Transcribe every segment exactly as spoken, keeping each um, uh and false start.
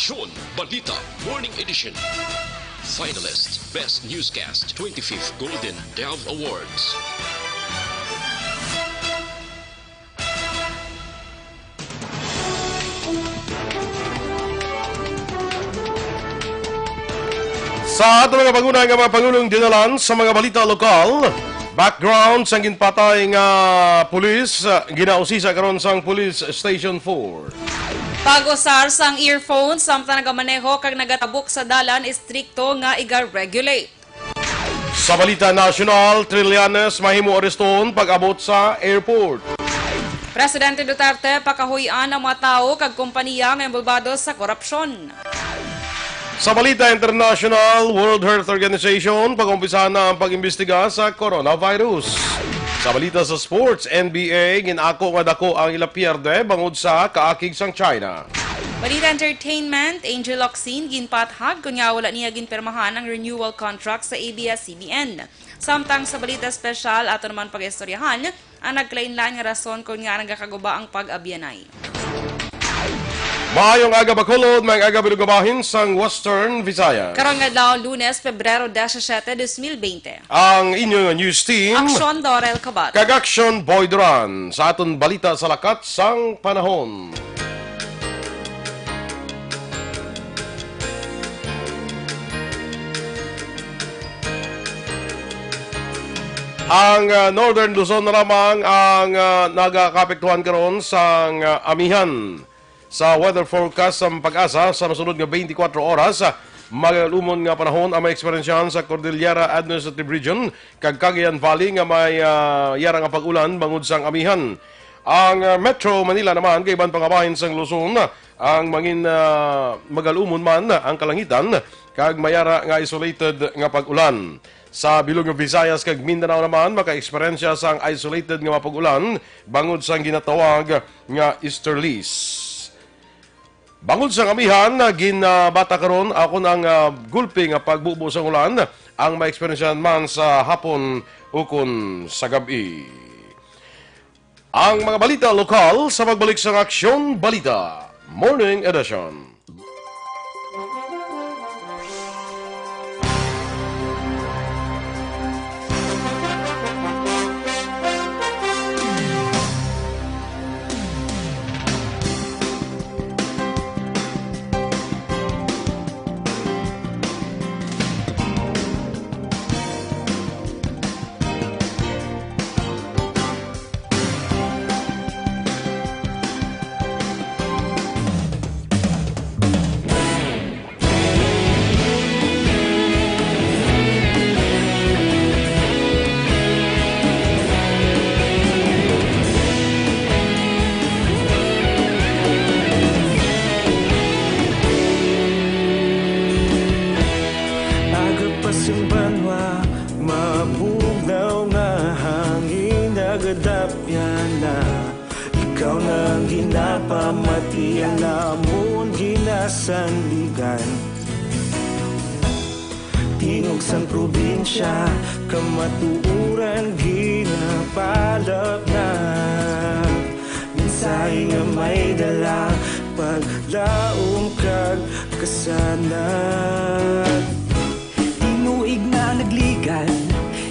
Aksyon Balita Morning Edition. Finalist, Best Newscast, twenty-fifth Golden Dove Awards. Sa ato nga panguna nga mga pangulong dinalan sa mga balita lokal, background sang ginpatay nga pulis, ah, ginausisa karon sang Police Station four. Pag-usar sang earphone samtang nagamaneho kag nagatabok sa dalan, istrikto nga iga-regulate. Sa balita nasyonal, Trillanes mahimo areston pag-abot sa airport. Presidente Duterte pakahuy-an ang mga tawo kag kompanya nga inbolbado sa korupsyon. Sa balita internasyonal, World Health Organization pag-umpisa na ang pag-imbestiga sa coronavirus. Sa balita sa sports, N B A, gin-ako nga dako ang ila pierde bangod sa kaakig sang China. Balita entertainment, Angel Locsin ginpathag kon nga wala niya ginpirmahan ang renewal contract sa A B S C B N. Samtang sa balita espesyal, ato naman pag-istoryahan ang nagkalainlain nga rason kon nga nagakaguba ang pag-abyanay. Maayong aga, Bacolod, maayong aga, bilog nga bahin sang Western Visayas. Karong adlaw, Lunes, Pebrero disisiete, dos mil bente. Ang inyo nga news team, Aksyon Dorel Cabat kag Aksyon Boy Duran, sa aton balita sa lakat sang panahon. Ang, ah, Northern Luzon na lamang ang, ah, nagakaapektuhan karon sang, ah, amihan. Sa weather forecast sang PAGASA, sa masunod nga twenty-four oras, ah, magalumon nga panahon ang maeksperyensyahan sa Cordillera Administrative Region kag Cagayan Valley nga may, ah, yara nga pag-ulan bangod sang amihan. Ang, ah, Metro Manila naman kag iban pa nga bahin sang Luzon, ah, ang mangin-, ah, magalumon man ang kalangitan kag may yara nga isolated nga pag-ulan. Sa bilog nga Visayas kag Mindanao naman, makaeksperyensya sang isolated nga mapag-ulan bangod sang ginatawag nga easterlies. Bangod sang amihan, ginabata karon akon ang, ah, gulpi nga pagbubo sang ulan ang maeksperyensyahan man sa hapon ukon sa gab-i. Ang mga balita lokal sa pagbalik sang Aksyon Balita Morning Edition. Aga pa sang banwa, mabugnaw nga hangin nagadapyan na. Ikaw na ang ginapamati, ang amon ginasandigan. Tingog sang probinsya, kamatuoran ginapalapnag. Mensahe nga may dala, paglaom kag kasanag. Tinuig na nagligan,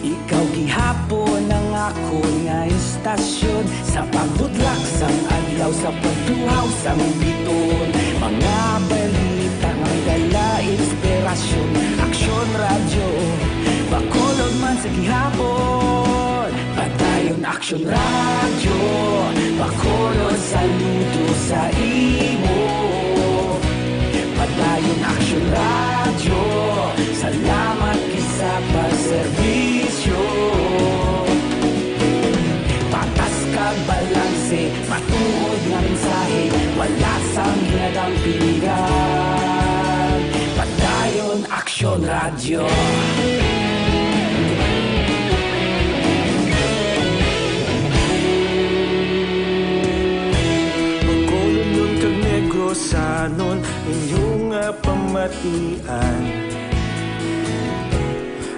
ikaw gihapon ang akon nga istasyon. Sa pagbudlak sang adlaw, sa pagtuhaw sang biton, mga balita nga may dala inspirasyon. Aksyon Radyo, Bacolod man sa gihapon. Padayon Aksyon Radyo, Bacolod, saludo sa imo. Padayon Aksyon Radyo, salamat gid sa pagserbisyo. Patas kag balanse, matuod nga mensahe, wala sang ginadampingan. Padayon Aksyon Radyo. Bacolod kag Negrosanon, inyo nga pamatian.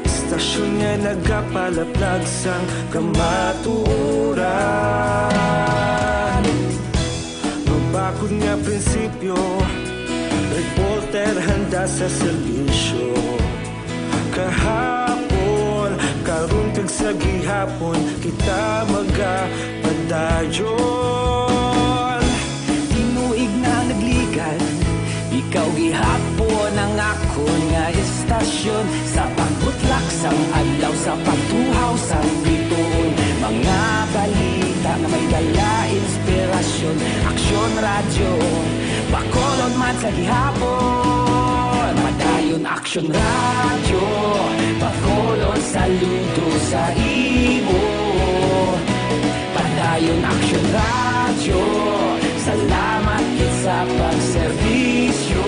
Istasyon nga nagapalaplag sang kamatuoran. Mabakod nga prinsipyo, Reporter handa sa serbisyo. Kahapon, karon kag sa gihapon, kita magapadayon. Tinuig na nagligad, ikaw gihapon ang akon nga istasyon. Sa pagbutlak sang adlaw, sa pagtuhaw sang bituon, mga balita nga may dala inspirasyon. Aksyon Radyo, Bacolod man sa gihapon. Padayon Aksyon Radyo, Bacolod saludo sa imo. Padayon Aksyon Radyo, salamat gid sa pagserbisyo.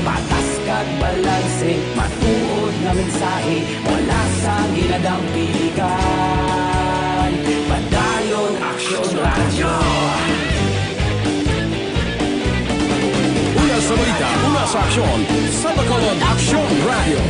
Patas kag balanse, matuod nga mensahe, wala sang ginadampiligan. Padayon Aksyon Radyo. Una sa balita, una sa aksyon, sa Bacolod Aksyon Radyo.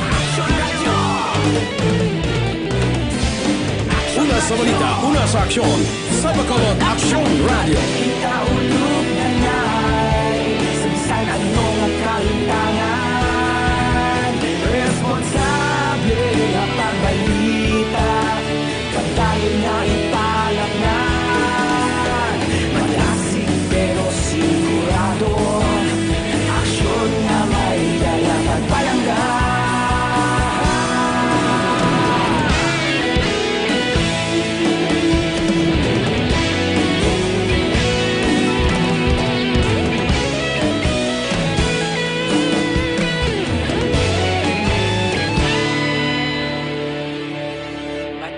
Una sa balita, una sa aksyon, sa Bacolod Aksyon Radyo. Kita ulog na nay, sa bisan ano nga kalimtangan, responsable nga pagbalita, padayon nga ipalatnan. Malasig pero sigurado, aksyon nga may dala pagpalangga.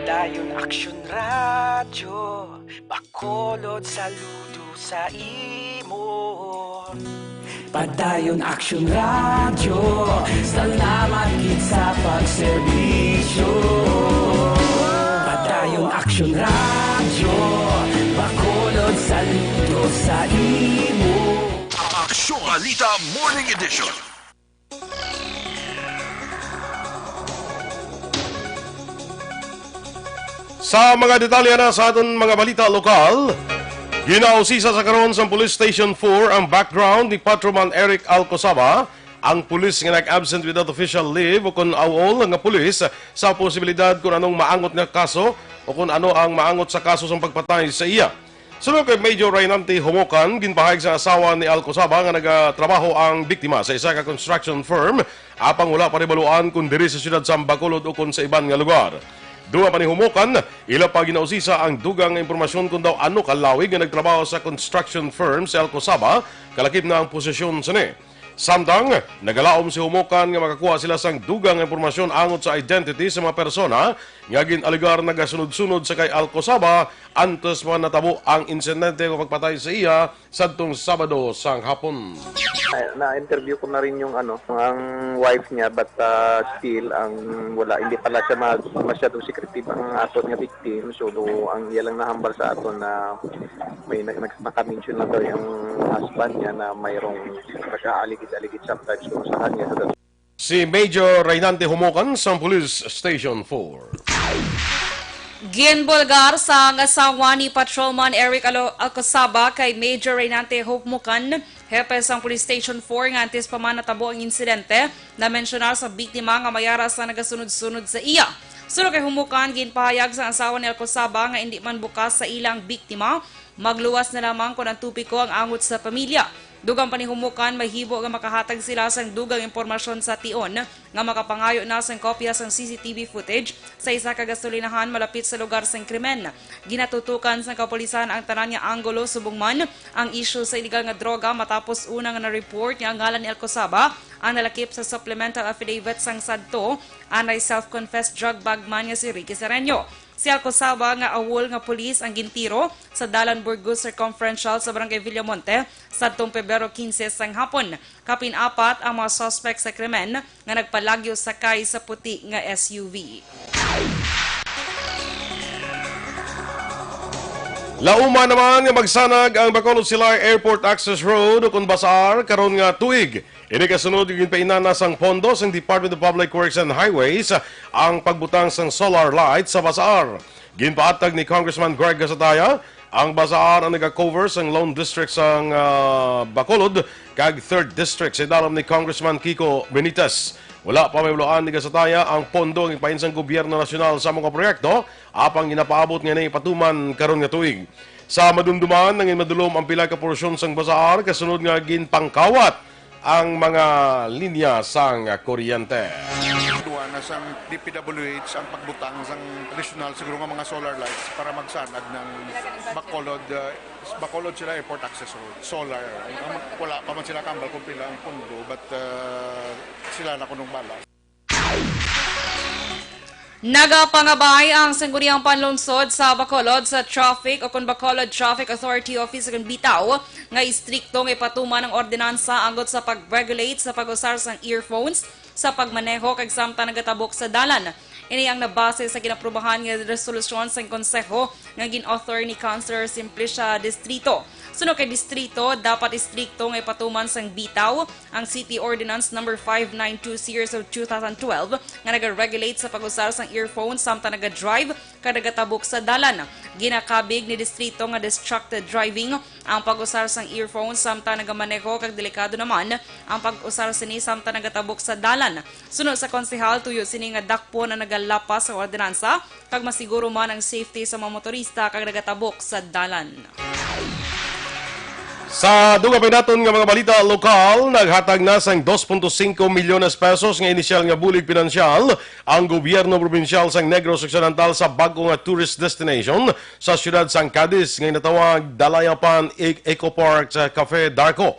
Padayon Aksyon Radyo, Bacolod saludo sa imo. Padayon Aksyon Radyo, salamat gid sa pagserbisyo. Padayon Aksyon Radyo, Bacolod saludo sa imo. Aksyon Balita Morning Edition. Sa mga detalye na sa aton mga balita lokal, ginausisa sa karon sa Police Station four ang background ni Patrolman Eric Alcosaba, ang pulis nga nag-absent without official leave o kon AWOL nga pulis, sa posibilidad kon anong maangot nga kaso o kon ano ang maangot sa kaso sang pagpatay sa iya. Suno kay Major Raynante Humukan, ginpahayag sa asawa ni Alcosaba nga nagatrabaho ang biktima sa isa ka construction firm, apang wala pa nahibaluan kon diri sa siyudad sa Bacolod ukon sa iban nga lugar. Dugang pa ni Humukan, ila pa ginausisa ang dugang nga impormasyon kon daw ano kalawig nga nagtrabaho sa construction firm si Alcosaba kalakip na ang posesyon sini. Samtang nagalaom si Humukan nga makakuha sila sang dugang nga impormasyon angot sa identity sa mga persona nga gin-alegar nagasunod-sunod sa kay Alcosaba antes pa natabo ang insidente nga pagpatay sa iya sadtong Sabado sang hapon. Na, na-interview ko na rin yung ano, ang wife niya, but, ah, still ang wala, hindi pala siya mag-, masyadong secretive ang aton nga victim. So, do, ang iya lang nahambal sa aton na may nag-, nag-, naka-mention lang daw yung husband niya na mayroong nag-aaligid-aligid sometimes kung saan niya sa Si Major Raynante Humukan sang Police Station four. Ginbulgar sang asawa ni Patrolman Eric Alo-, Alcosaba kay Major Raynante Humukan, hepe sang Police Station four, nga antes pa man natabo ang insidente, namensyonar sa biktima nga may ara sang nagasunod-sunod sa iya. Suno kay Humukan, ginpahayag sang asawa ni Alcosaba nga indi man bukas sa ila ang biktima, magluwas na lamang kon ang topiko ang angot sa pamilya. Dugang pa ni Humukan, may hibo nga makahatag sila sang dugang impormasyon sa tion nga makapangayo na sang kopya sang C C T V footage sa isa ka gasolinahan malapit sa lugar sang krimen. Ginatutukan sang kapulisan ang tanan nga anggulo, subong man ang isyu sa iligal nga droga, matapos una nga na-report nga ang ngalan ni Alcosaba ang nalakip sa supplemental affidavit sang sadto anay self-confessed drug bagman nga si Ricky Sereno. Si Alcosaba nga AWOL nga pulis ang gintiro sa Dalan Burgos Circumferential sa Barangay Villamonte sadtong Pebrero quince sang hapon. Kapin-apat ang mga suspect sa krimen nga nagpalagyo sakay sa puti nga S U V. Lauma naman nga magsanag ang Bacolod Silay Airport Access Road, ukon BASAAR, karon nga tuig. Ini kasunod nga ginpainana sang pondo sang Department of Public Works and Highways ang pagbutang sang solar light sa BASAAR. Ginpahatag ni Congressman Greg Gasataya Ang Bazaar ang naga-cover sang lone district sang, ah, Bacolod kag third district sa idalom ni Congressman Kiko Benitez. Wala pa mahibaluan ni Gasataya ang pondo nga ipain sang gobyerno nasyonal sa mga proyekto, apang ginapaabot nga ipatuman karon nga tuig. Sa madumduman, nangin madulom ang pila ka porsyon sang Bazaar kasunod nga ginpangkawat ang mga linya sang kuryente. Duha na sang D P W H ang pagbutang sang additional siguro nga mga solar lights para magsanad ng Bacolod, uh, Bacolod sila Airport Access Road. Solar. Ang, ang, wala pa man sila kambal kung pila ang pondo, but, uh, sila na kunong bala. Nagapangabay ang Sangguniang Panlungsod sa Bacolod sa Traffic o kon Bacolod Traffic Authority Office o kon BITAO nga istrikto nga ipatuman ang ordinansa angot sa pag-regulate sa pag-usar sang earphones sa pagmaneho kag samtang nagatabok sa dalan. Ini ang nabase sa ginaprubahan nga resolusyon sang Konseho nga gin-author ni Councilor Simplicia Distrito. Suno kay distrito, dapat istrikto nga ipatuman sang BITAO ang City Ordinance Number five nine two Series of two thousand twelve nga nag-regulate sa pag-usar sang earphone samtang naga-drive kag nagatabok sa dalan. Ginakabig ni distrito nga distracted driving ang pag-usar sang earphone samtang nagamaneho kag delikado naman ang pag-usar sini samtang nagatabok sa dalan. Suno sa konsehal, tuyo sini nga dakpon ang nagalapas sa ordinansa kag masiguro man ang safety sa mga motorista kag nagatabok sa dalan. Sa dugang pa naton nga mga balita lokal, naghatag na sang dos punto singko milyones pesos nga inisyal nga bulig pinansyal ang gobyerno probinsyal sang Negros Occidental sa bag-o nga tourist destination sa siyudad sang Cadiz nga ginatawag Dalayapan E-, Eco Park sa Cafe Darko.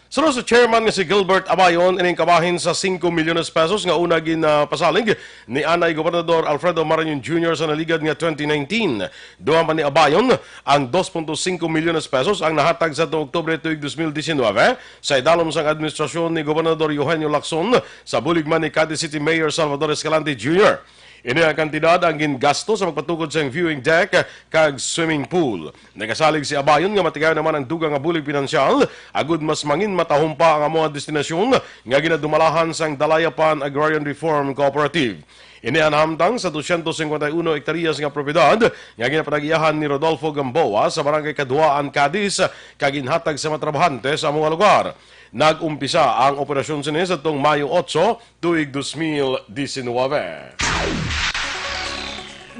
Suno sa chairman nga si Gilbert Abayon, ining kabahin sa singko milyones pesos nga una ginapasalig ni anay Gobernador Alfredo Marañon Junior sa naligad nga twenty nineteen. Dugang pa ni Abayon, ang dos punto singko milyones pesos ang nahatag sa tuong Oktubre tuig dos mil disinwebe sa idalom sang administrasyon ni Gobernador Eugenio Lacson sa bulig man ni Cadiz City Mayor Salvador Escalante Junior. Ini ang kantidad ang gingasto sa pagpatukod sang viewing deck kag swimming pool. Nagasalig si Abayon nga matigayon naman ang dugang nga bulig pinansyal agud mas mangin matahom pa ang amo nga destinasyon nga ginadumalahan sang Dalayapan Agrarian Reform Cooperative. Ini ang hamtang sa dosyentos singkwenta y uno hektaryas nga propiedad nga ginapanag-iyahan ni Rodolfo Gamboa sa Barangay Kaduaan, Cadiz, kag ginhatag sa mga trabahante sa amo nga lugar. Nag-umpisa ang operasyon sini sa tuong Mayo otso, tuig dos mil disinwebe.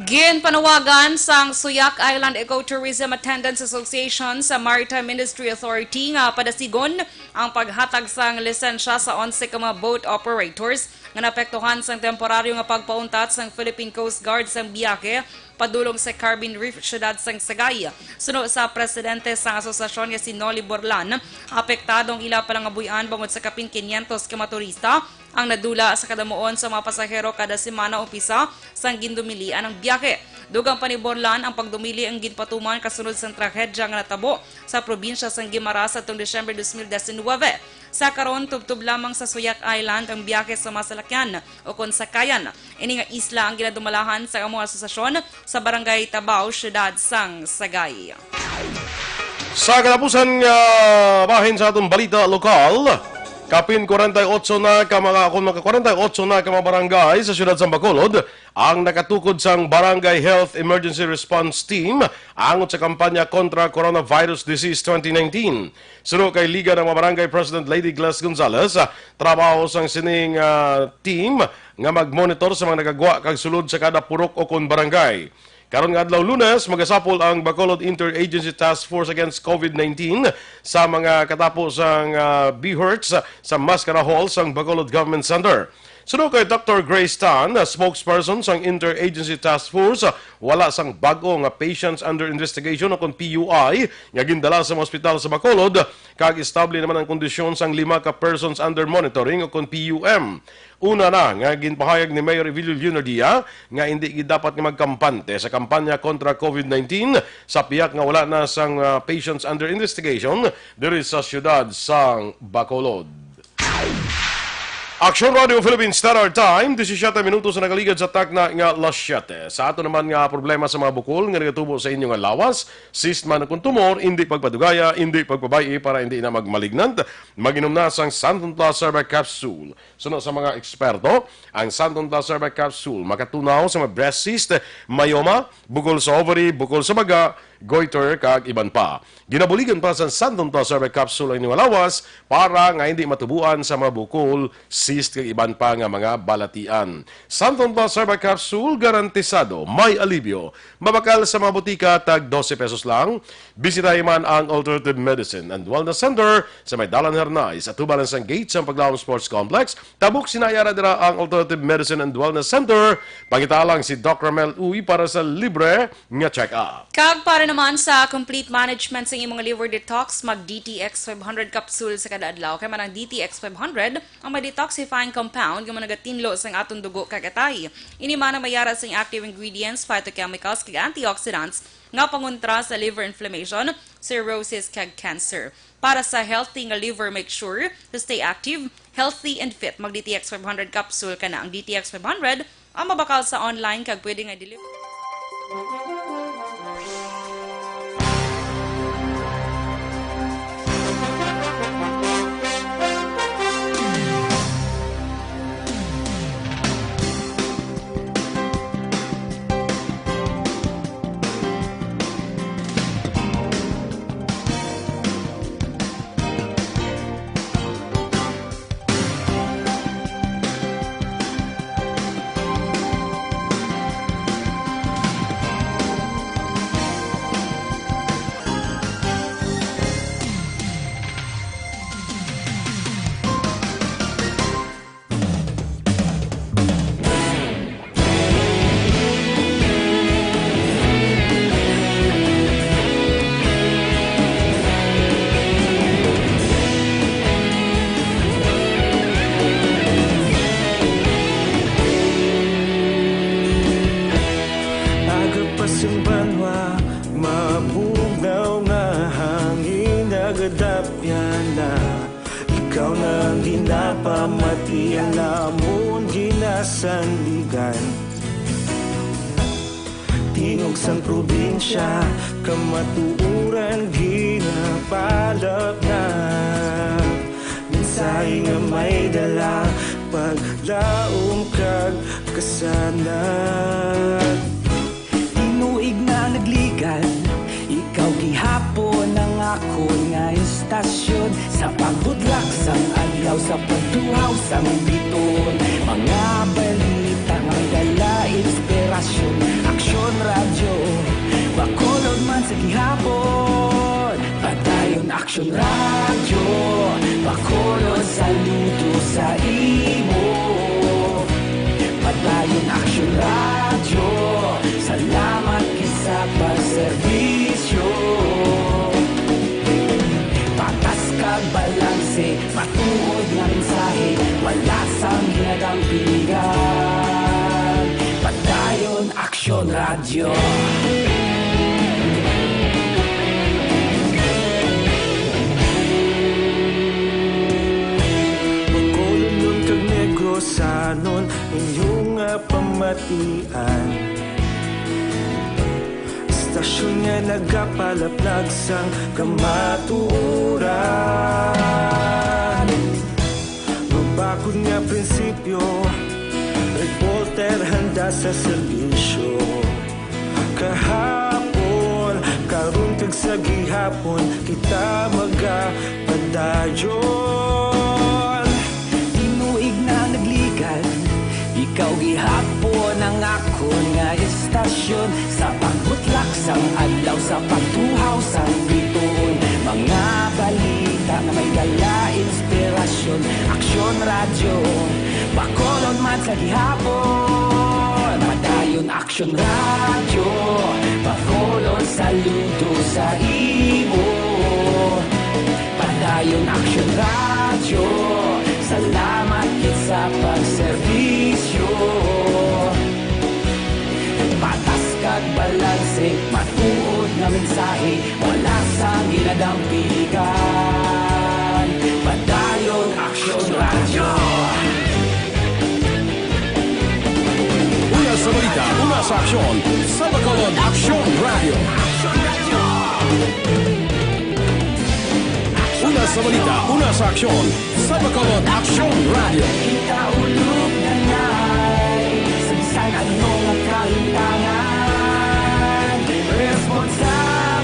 Ginpanawagan sang Suyak Island Ecotourism Attendants Association sa Maritime Industry Authority nga padasigon ang paghatag sang lisensya sa onse ka mga boat operators nga naapektuhan sang temporaryo nga pagpauntat sang Philippine Coast Guard sang biyahe padulong sa Carbon Reef, siyudad sang Sagay. Suno sa presidente sang asosasyon nga si Noli Borlan, apektado ang ila palangabuy-an bangod sa kapin quinientos ka mga turista ang nadula sa kadamuon sa mga pasahero kada semana upisa sang gindumilian ang biyahe. Dugang pa ni Borlan, ang pagdumili ang ginpatuman kasunod sang trahedya nga natabo sa probinsya sang Guimaras atong Disyembre dos mil diecinuebe. Sa karon, tubtob lamang sa Suyak Island ang biyahe sa mga salakyan o kon sakayan. Ini nga isla ang ginadumalahan sa amo asosasyon sa Barangay Tabao, siyudad sang Sagay. Sa katapusan nga bahin sa atong balita lokal, kapin kwarenta y otso na ka mga, kung mga kwarenta y otso na ka mga barangay sa siyudad sa Bacolod ang nakatukod sang Barangay Health Emergency Response Team angot sa kampanya kontra Coronavirus Disease twenty nineteen. Suno kay Liga ng mga Barangay President Lady Gles Gonzalez, ah, trabaho sang sining, ah, team nga mag-monitor sa mga nagagwa kag sulod sa kada purok o kon barangay. Karon nga adlaw, Lunes, magasapol ang Bacolod Interagency Task Force Against COVID nineteen sa mga katapo sang, ah, BHERTs sa Mascara Hall sang Bacolod Government Center. Suno kay Doctor Grace Tan, ah, spokesperson sang Interagency Task Force, ah, wala sang bag-o nga patients under investigation o kon P U I nga gindala sa mga ospital sa Bacolod, kag estable naman ang kondisyon sang lima ka persons under monitoring o kon P U M. Una na nga ginpahayag ni Mayor Evelio Leonardia nga hindi gid dapat nga magkampante sa kampanya kontra COVID nineteen sa pihak nga wala na sang, ah, patients under investigation diri sa siyudad sang Bacolod. Aksyon Radio Philippine Standard Time, disisiete minutos na nakaligad sa takna nga las siete. Sa ato naman nga problema sa mga bukol nga nagatubo sa inyo nga lawas, cyst man o kon tumor, hindi pagpadugaya, hindi pagpabay-i para hindi na magmalignant. Mag-inom na sang Santon Plus Cerva Capsule. Suno sa mga eksperto, ang Santon Plus Cerva Capsule makatunaw sa mga breast cyst, myoma, bukol sa ovary, bukol sa baga, goiter, kag iban pa. Ginabuligan pa sa Santon Plus Herbal Capsule ang inyong lawas para nga hindi matubuan sa mga bukol, cyst, kag iban pa nga mga balatian. Santon Plus Herbal Capsule, garantisado may alibyo. Mabakal sa mga butika, tag dose pesos lang. Bisitahi man ang Alternative Medicine and Wellness Center sa may Dalan Hernay, sa tubalan sang gate sang Paglaom Sports Complex. Tabok sina yara dira ang Alternative Medicine and Wellness Center. Pangita lang si Doc Ramel Uy para sa libre nga check-up. Kag para naman sa complete management sa imong liver detox, mag D T X five hundred capsule sa kada adlaw. Kay man ang D T X five hundred, ang may detoxifying compound nga nagatinlo sang aton dugo kag atay. Ini man ang may yara sang active ingredients, phytochemicals, kag antioxidants nga pangontra sa liver inflammation, cirrhosis, kag cancer. Para sa healthy nga liver, make sure to stay active, healthy, and fit. Mag D T X five hundred capsule ka na. Ang D T X five hundred ang mabakal sa online kag pwede nga i-deliver. Aga pa sing banwa, mabugnaw nga hangin nagadapyan na. Ikaw na ang ginapamatian namon ginasandigan. Tingog sang probinsya, kamatuoran ginapalapnap. Mensahe nga may dala, paglaom kag kasanag. Tinuig na nagligad, ikaw gihapon ang akon nga istasyon. Sa pagbudlak sang adlaw, sa pagtuhaw sang bituon, mga balita nga may dala inspirasyon. Aksyon Radyo, Bacolod man sa gihapon. Padayon Aksyon Radyo, Bacolod, saludo sa imo. Padayon Aksyon Radyo, salamat gid sa pagserbisyo. Patas kag balanse, matuod nga mensahe, wala sang ginadampingan. Padayon Aksyon Radyo. Bacolodnon kag Negrosanon, inyo nga pamatian. Istasyon nga nagapalaplag sang kamatuoran. Mabakod nga prinsipyo, reporter handa sa serbisyo. Kahapon, karon kag sa gihapon, kita magapadayon. Tinuig na nagligad, ikaw gihapon ang akon nga istasyon. Sa pagbutlak sang adlaw, sa pagtuhaw sang bituon, mga balita nga may dala inspirasyon. Aksyon Radyo, Bacolod man sa gihapon. Padayon Aksyon Radyo, Bacolod, saludo sa imo. Padayon Aksyon Radyo, salamat gid sa pagserbisyo. Patas kag balanse, matuod nga mensahe, wala sang ginadampigan. Padayon Aksyon Radyo. Una sa balita, una sa aksyon, sa Bacolod Aksyon Radyo. Una sa balita, una sa aksyon, sa Bacolod Aksyon Radyo. Kita ulog na nay, sa bisan ano nga kalimtangan, may responsable.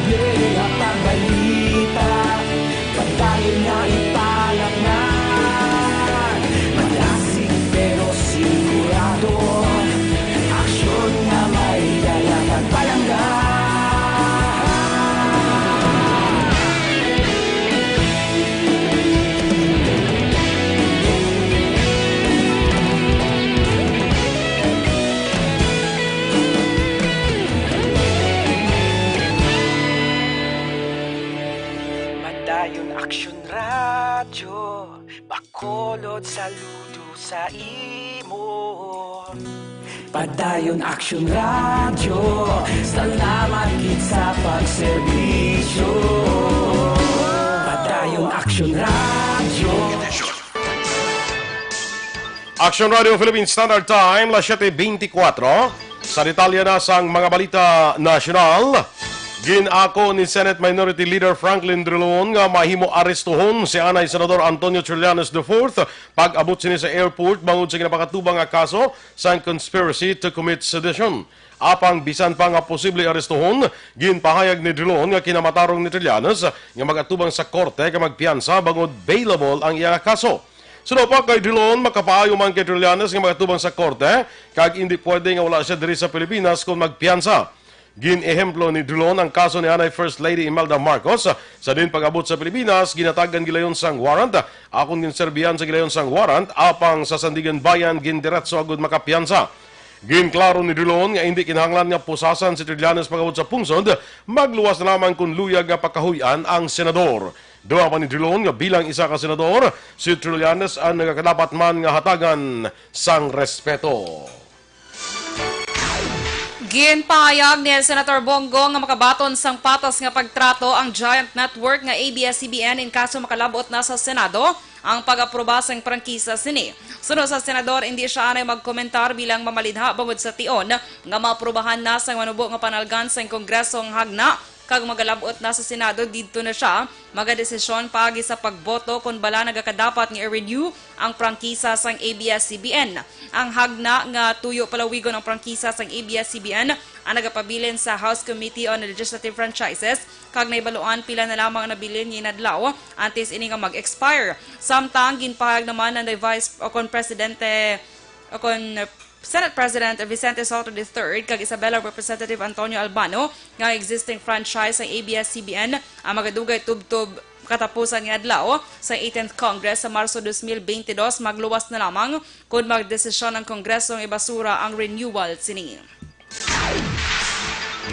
Ayon Aksyon Radyo, bakulod saludo sa imo. Padayon Aksyon Radyo, salamat gid sa pagserbisyo. Padayon Aksyon Radyo. Action Radio Philippine Standard Time, las siete veinticuatro. Sa detalye na sang mga balita nasyonal, gin-ako ni Senate Minority Leader Franklin Drilon nga mahimo arestuhon si anay Senador Antonio Trillanes the fourth pag-abot sini sa airport bangod sa ginapakatubang nga kaso sang conspiracy to commit sedition. Apang bisan pa nga posible arestuhon, ginpahayag ni Drilon nga kinamatarong ni Trillanes nga mag-atubang sa korte kag magpiyansa bangod bailable ang iya nga kaso. Suno pa kay Drilon, makapaayo man kay Trillanes nga mag-atubang sa korte, kag indi pwede nga wala sia diri sa Pilipinas kon magpiyansa. Gin-ehemplo ni Drilon ang kaso ni anay First Lady Imelda Marcos. Sa din pag-abot sa Pilipinas, ginatagan gilayon sang warrant, akon ginserbihan sa gilayon sang warrant, apang sa Sandiganbayan gindiretso agud makapiyansa. Ginklaro ni Drilon nga indi kinahanglan nga pusasan si Trillanes pag-abot sa pungsod, magluwas na lamang kon luyag nga pakahuy-an ang senador. Dugang pa ni Drilon nga bilang isa ka senador, si Trillanes ang nagakadapat man nga hatagan sang respeto. Ginpahayag ni Senator Bong Go nga makabaton sang patas nga pagtrato ang giant network nga A B S C B N in kaso makalab-ot na sa Senado ang pag-aproba sang prangkisa sini. Suno sa senador, indi sia anay magkomentar bilang mamalinha bangod sa tion nga maaprubahan na sang manubo nga panalgan sang Kongreso ang hagna kag magalab-ot na sa Senado. Didto na sia magadesisyon paagi sa pagboto kon bala nagakadapat nga i-renew ang prangkisa sang A B S C B N. Ang hagna nga tuyo palawigon ang prangkisa sang A B S C B N ang nagapabilin sa House Committee on Legislative Franchises, kag nahibaluan pila na lamang ang nabilin niya inadlaw antes ini nga mag-expire. Samtang ginpahayag naman ni Vice o kon Presidente o kon Senate President Vicente Sotto the third kag Isabela Representative Antonio Albano nga ang existing franchise sang A B S C B N ang magadugay tubtob katapusan nga adlaw sa eighteenth Congress sa Marso dos mil bente dos, magluwas na lamang kon magdesisyon ang Kongreso nga ibasura ang renewal sini.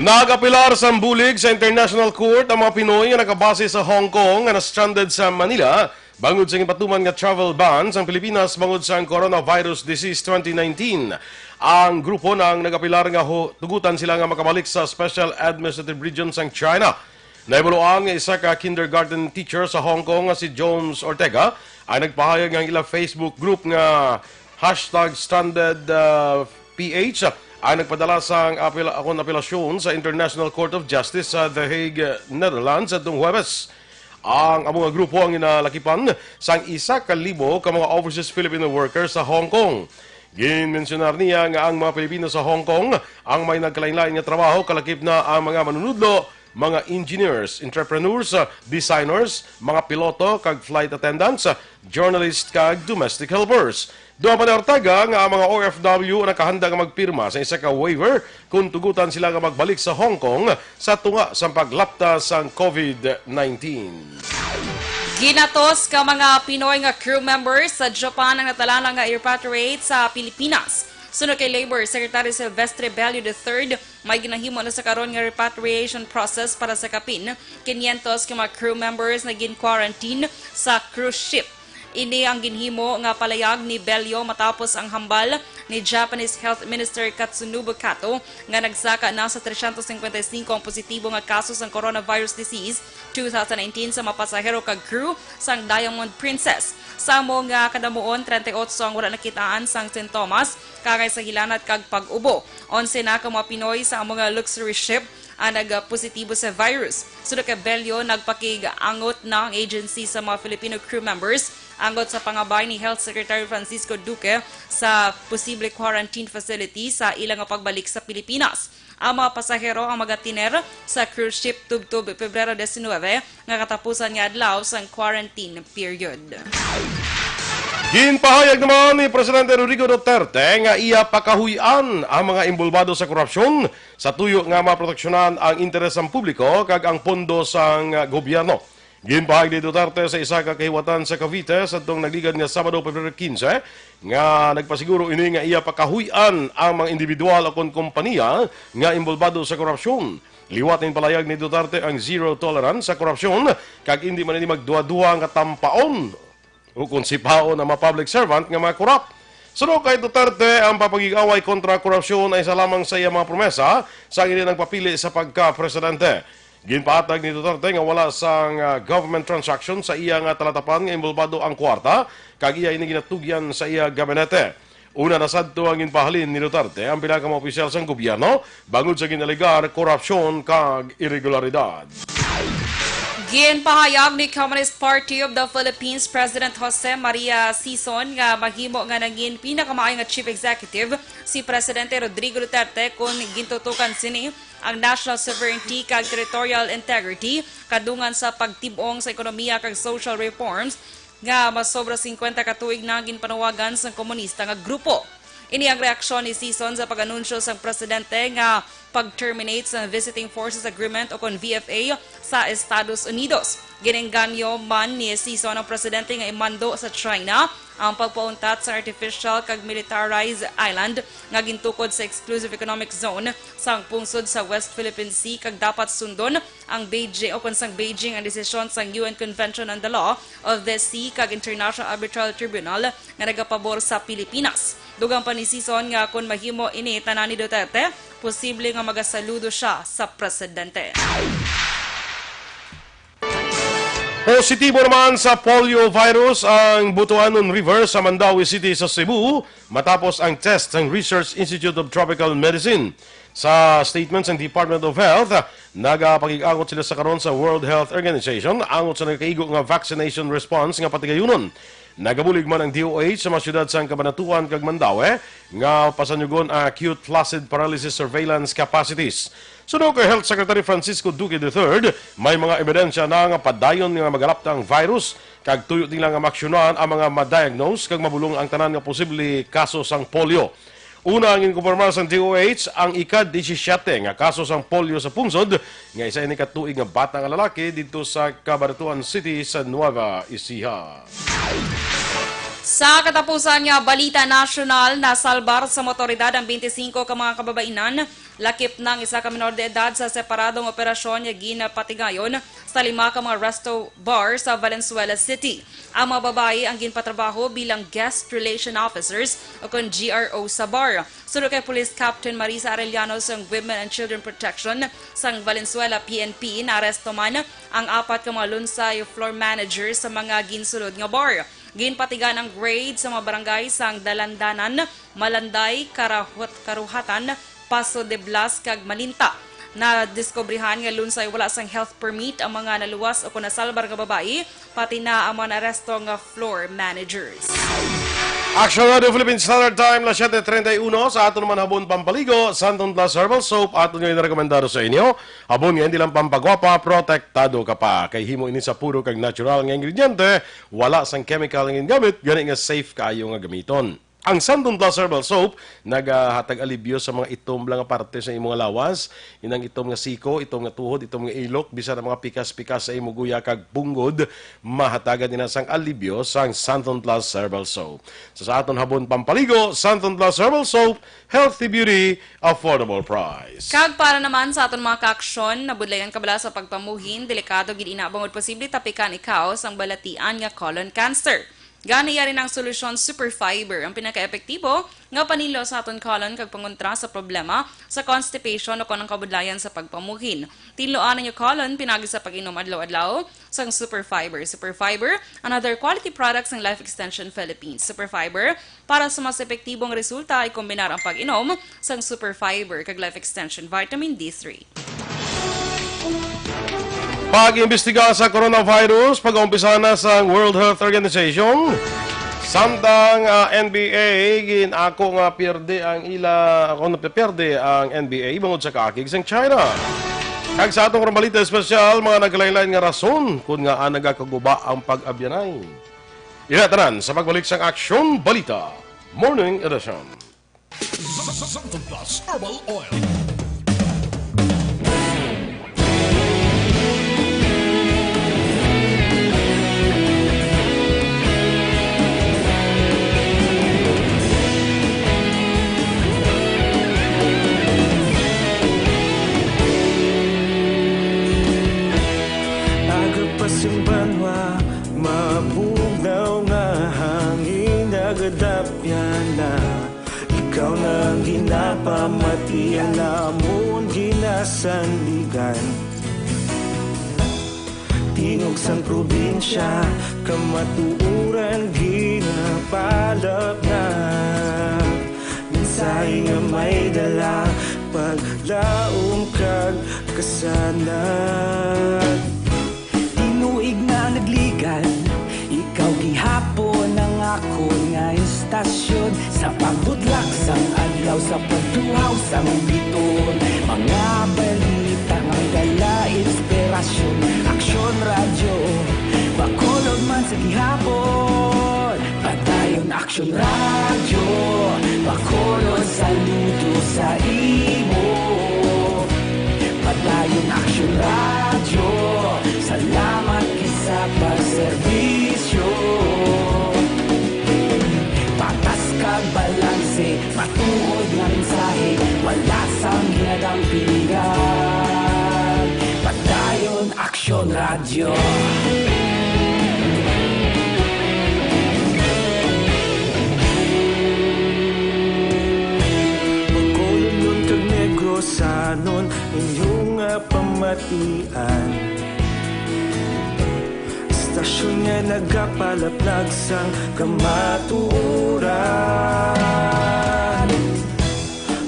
Nag-apelar sang bulig sa International Court ang mga Pinoy nga nakabase sa Hong Kong nga na-stranded sa Manila bangod sa ginpatuman nga travel ban sang Pilipinas bangod sang coronavirus disease twenty nineteen. Ang grupo na ang nag-apelar nga hu-, tugutan sila nga makabalik sa Special Administrative Region sang China. Nahibaluan nga isa ka kindergarten teacher sa Hong Kong nga si Jones Ortega ang nagpahayag nga ang ila Facebook group nga hashtag stranded, uh, P H ang nagpadala sang apel-, akon apelasyon sa International Court of Justice sa The Hague, Netherlands, adtong Huwebes. Ang amo nga grupo ang ginalakipan sang isa ka libo ka mga overseas Filipino workers sa Hong Kong. Ginmensyonar niya nga ang mga Pilipino sa Hong Kong ang may nagkalainlain nga trabaho, kalakip na ang mga manunudlo, mga engineers, entrepreneurs, designers, mga piloto kag flight attendants, journalist kag domestic helpers. Dugang pa ni Ortega nga ang mga O F W nakahanda nga magpirma sa isa ka waiver kon tugutan sila nga magbalik sa Hong Kong sa tunga sang paglapta sang COVID nineteen. Ginatos ka mga Pinoy nga crew members sa Japan ang natalana nga repatriate sa Pilipinas. Suno kay Labor Secretary Silvestre Bello the third, may ginahimo na sa karon nga repatriation process para sa kapin quinientos ka mga crew members na gin-quarantine sa cruise ship. Ini ang ginhimo nga palayag ni Bello matapos ang hambal ni Japanese Health Minister Katsunobu Kato nga nagsaka na sa trescientos cincuenta y cinco ang positibo nga kaso sang coronavirus disease two thousand nineteen sa mga pasahero kag crew sang Diamond Princess. Sa amo nga kadamuon, treinta y ocho ang wala nakitaan sang sintomas, kaangay sa hilanat kag pag-ubo. Onse na ka mga Pinoy sa amo nga luxury ship ang nagpositibo sa virus. Suno kay Bello, nagpakig-angot na ang agency sa mga Filipino crew members angot sa pangabay ni Health Secretary Francisco Duque sa posible quarantine facility sa ila nga pagbalik sa Pilipinas. Ang mga pasahero ang magatiner sa cruise ship tubtob Pebrero diecinuebe nga katapusan nga adlaw sang quarantine period. Ginpahayag naman ni Presidente Rodrigo Duterte nga iya pakahuy-an ang mga inbolbado sa korupsyon sa tuyo nga maproteksyonan ang interes sang publiko kag ang pondo sang gobyerno. Ginpahayag ni Duterte sa isa ka kahiwatan sa Cavite sadtong nagligad nga Sabado, Pebrero quince, nga nagpasiguro ini nga iya pakahuy-an ang mga individual o kon kompanya nga inbolbado sa korupsyon. Liwat ning palayag ni Duterte ang zero tolerance sa korupsyon, kag indi man ini magduha-duha nga tampaon o kon sipaon ang mga public servant nga mga korap. Suno kay Duterte, ang pagpakig-away kontra korupsyon ay isa lamang sa iya mga promesa sa indi nagpapili sa pagka-presidente. Ginpahatag ni Duterte nga wala sang, ah, government transaction sa iya nga talatapan nga inbolbado ang kwarta, kag iya ini ginatugyan sa iya gabinete. Una na sadto ang ginpahalin ni Duterte ang pila ka mga opisyal sang gobyerno bangod sa ginalegar korupsyon kag iregularidad. Ginpahayag ni Communist Party of the Philippines President Jose Maria Sison nga mahimo nga nangin pinakamaayo nga chief executive si Presidente Rodrigo Duterte kon gintutokan sini ang national sovereignty kag territorial integrity kadungan sa pagtib-ong sa ekonomiya kag social reforms nga mas sobra singkwenta ka tuig na ginpanawagan sang komunista nga grupo. Ini ang reaksyon ni Sison sa pag-anunsyo sang presidente nga pag-terminate sa Visiting Forces Agreement o kon V F A sa Estados Unidos. Ginengganyo man ni Sison ang presidente nga imando sa China ang pagpauntat sa artificial kag militarized island nga gintukod sa Exclusive Economic Zone sang pungsod sa West Philippine Sea, kag dapat sundon ang Beijing o kon sang Beijing ang desisyon sang U N Convention on the Law of the Sea kag International Arbitral Tribunal nga nagapabor sa Pilipinas. Dugang pa ni Sison nga kon mahimo ini tanan ni Duterte, posible nga magasaludo sia sa presidente. Positibo naman sa polio virus ang Butuanon River sa Mandaue City sa Cebu matapos ang test sang Research Institute of Tropical Medicine. Sa statement sang Department of Health, nagapakig-angot sila sa karon sa World Health Organization angot sa nagakaigo nga vaccination response nga patigayunon. Nagabulig man ang D O H sa mga siyudad sang Cabanatuan kag Mandaue nga pasanyugon ang acute flaccid paralysis surveillance capacities. Suno kay Health Secretary Francisco Duque the third, may mga ebidensya na nga padayon nga magalapta ang virus, kag tuyo nila nga maaksyonan ang mga ma-diagnose kag mabulong ang tanan nga posible kaso sang polio. Una, ang ginkumpirmar sang D O H ang ika-disisiete nga kaso sang polio sa pungsod, nga isa ini ka tuig nga bata nga lalaki didto sa Cabanatuan City sa Nueva Ecija. Sa katapusan nga balita nasyonal, nasalbar sa mga awtoridad ang twenty-five ka mga kababainan, lakip na ang isa ka minor de edad sa separadong operasyon nga ginpatigayon sa lima ka mga resto bar sa Valenzuela City. Ang mga babayi ang ginpatrabaho bilang guest relation officers o kon G R O sa bar. Suno kay Police Captain Marisa Arellano sang Women and Children Protection sang Valenzuela P N P, naaresto man ang apat ka mga lunsay floor manager sa mga ginsulod nga bar. Ginpatigan ang raid sa mga barangay sang Dalandanan, Malanday, Karahut-, Karuhatan, Paso de Blas, kag Malinta. Nadiskubrihan nga lunsay wala sang health permit ang mga naluwas o kon nasalbar nga babayi, pati na ang mga naaresto nga floor managers. Action Radio Philippine Standard Time, las siete treinta y uno. Sa aton naman habon pampaligo, Santon Plus Herbal Soap, aton nga ginarekomendado sa inyo. Habon nga hindi lang pampagwapa, protektado ka pa. Kay himo ini sa puro kag natural nga ingrediente, wala sang chemical nga gingamit, gani nga safe kaayo nga gamiton. Ang Santon Plus Herbal Soap nagahatag alibyo sa mga itom lang nga parte sa imong lawas, inang itom nga siko, itom nga tuhod, itom nga ilok, bisan ang mga pikas-pikas sa imo guya kag punggod, mahatagan nila sang alibyo sang Santon Plus Herbal Soap. Sa, sa aton habon pampaligo, Santon Plus Herbal Soap, healthy beauty, affordable price. Kag para naman sa aton mga kaaksyon, nabudlayan ka bala sa pagpamuhin, delikado gid ina bangod posible tapikan ikaw sang balatian nga colon cancer. Gani, yari na ang solusyon, Superfiber, ang pinakaepektibo nga panilo sa aton colon kag pangontra sa problema sa constipation o kon ang kabudlayan sa pagpamuhin. Tinluan ang inyong colon pinagi sa pag-inom adlaw-adlaw sang Superfiber. Superfiber, another quality product sang Life Extension Philippines. Superfiber, para sa mas epektibong resulta, ikombinar ang pag-inom sang Superfiber kag Life Extension Vitamin D three. Pag-imbestiga sa coronavirus, pag-umpisa na sa World Health Organization. Samtang, ah, N B A, gin-ako nga pierde ang ila, ako napipierde ang N B A bangod sa kaakig sang China. Kag sa atong balita espesyal, mga nagkalain-lain nga rason kun ngaa nagakaguba ang pag-abyanay. Ina tanan sa pagbalik sang Aksyon Balita Morning Edition. Santon Plus Herbal Oil. Pasang banwa, mabugnaw nga hangin nagadapyan na. Ikaw na ang ginapamatian namon ginasandigan. Tingog sang probinsya, kamatuoran ginapalapnag. Mensahe nga may dala, paglaom kag kasanag. Tinuig na nagligan, ikaw gihapon ang akon nga istasyon. Sa pagbutlak sang adlaw, sa pagtuhaw sang bituon, mga balita nga may dala inspirasyon. Aksyon Radyo, Bacolod man sa gihapon. Padayon Aksyon Radyo, Bacolod, saludo sa imo. Padayon Aksyon Radyo, salamat gid sa pagserbisyo. Patas kag balanse, matuod nga mensahe, wala sang ginadampigan. Padayon Aksyon Radyo. Bacolodnon kag Negrosanon, inyo nga pamatian. Istasyon nga nagapalapnag sang kamatuoran.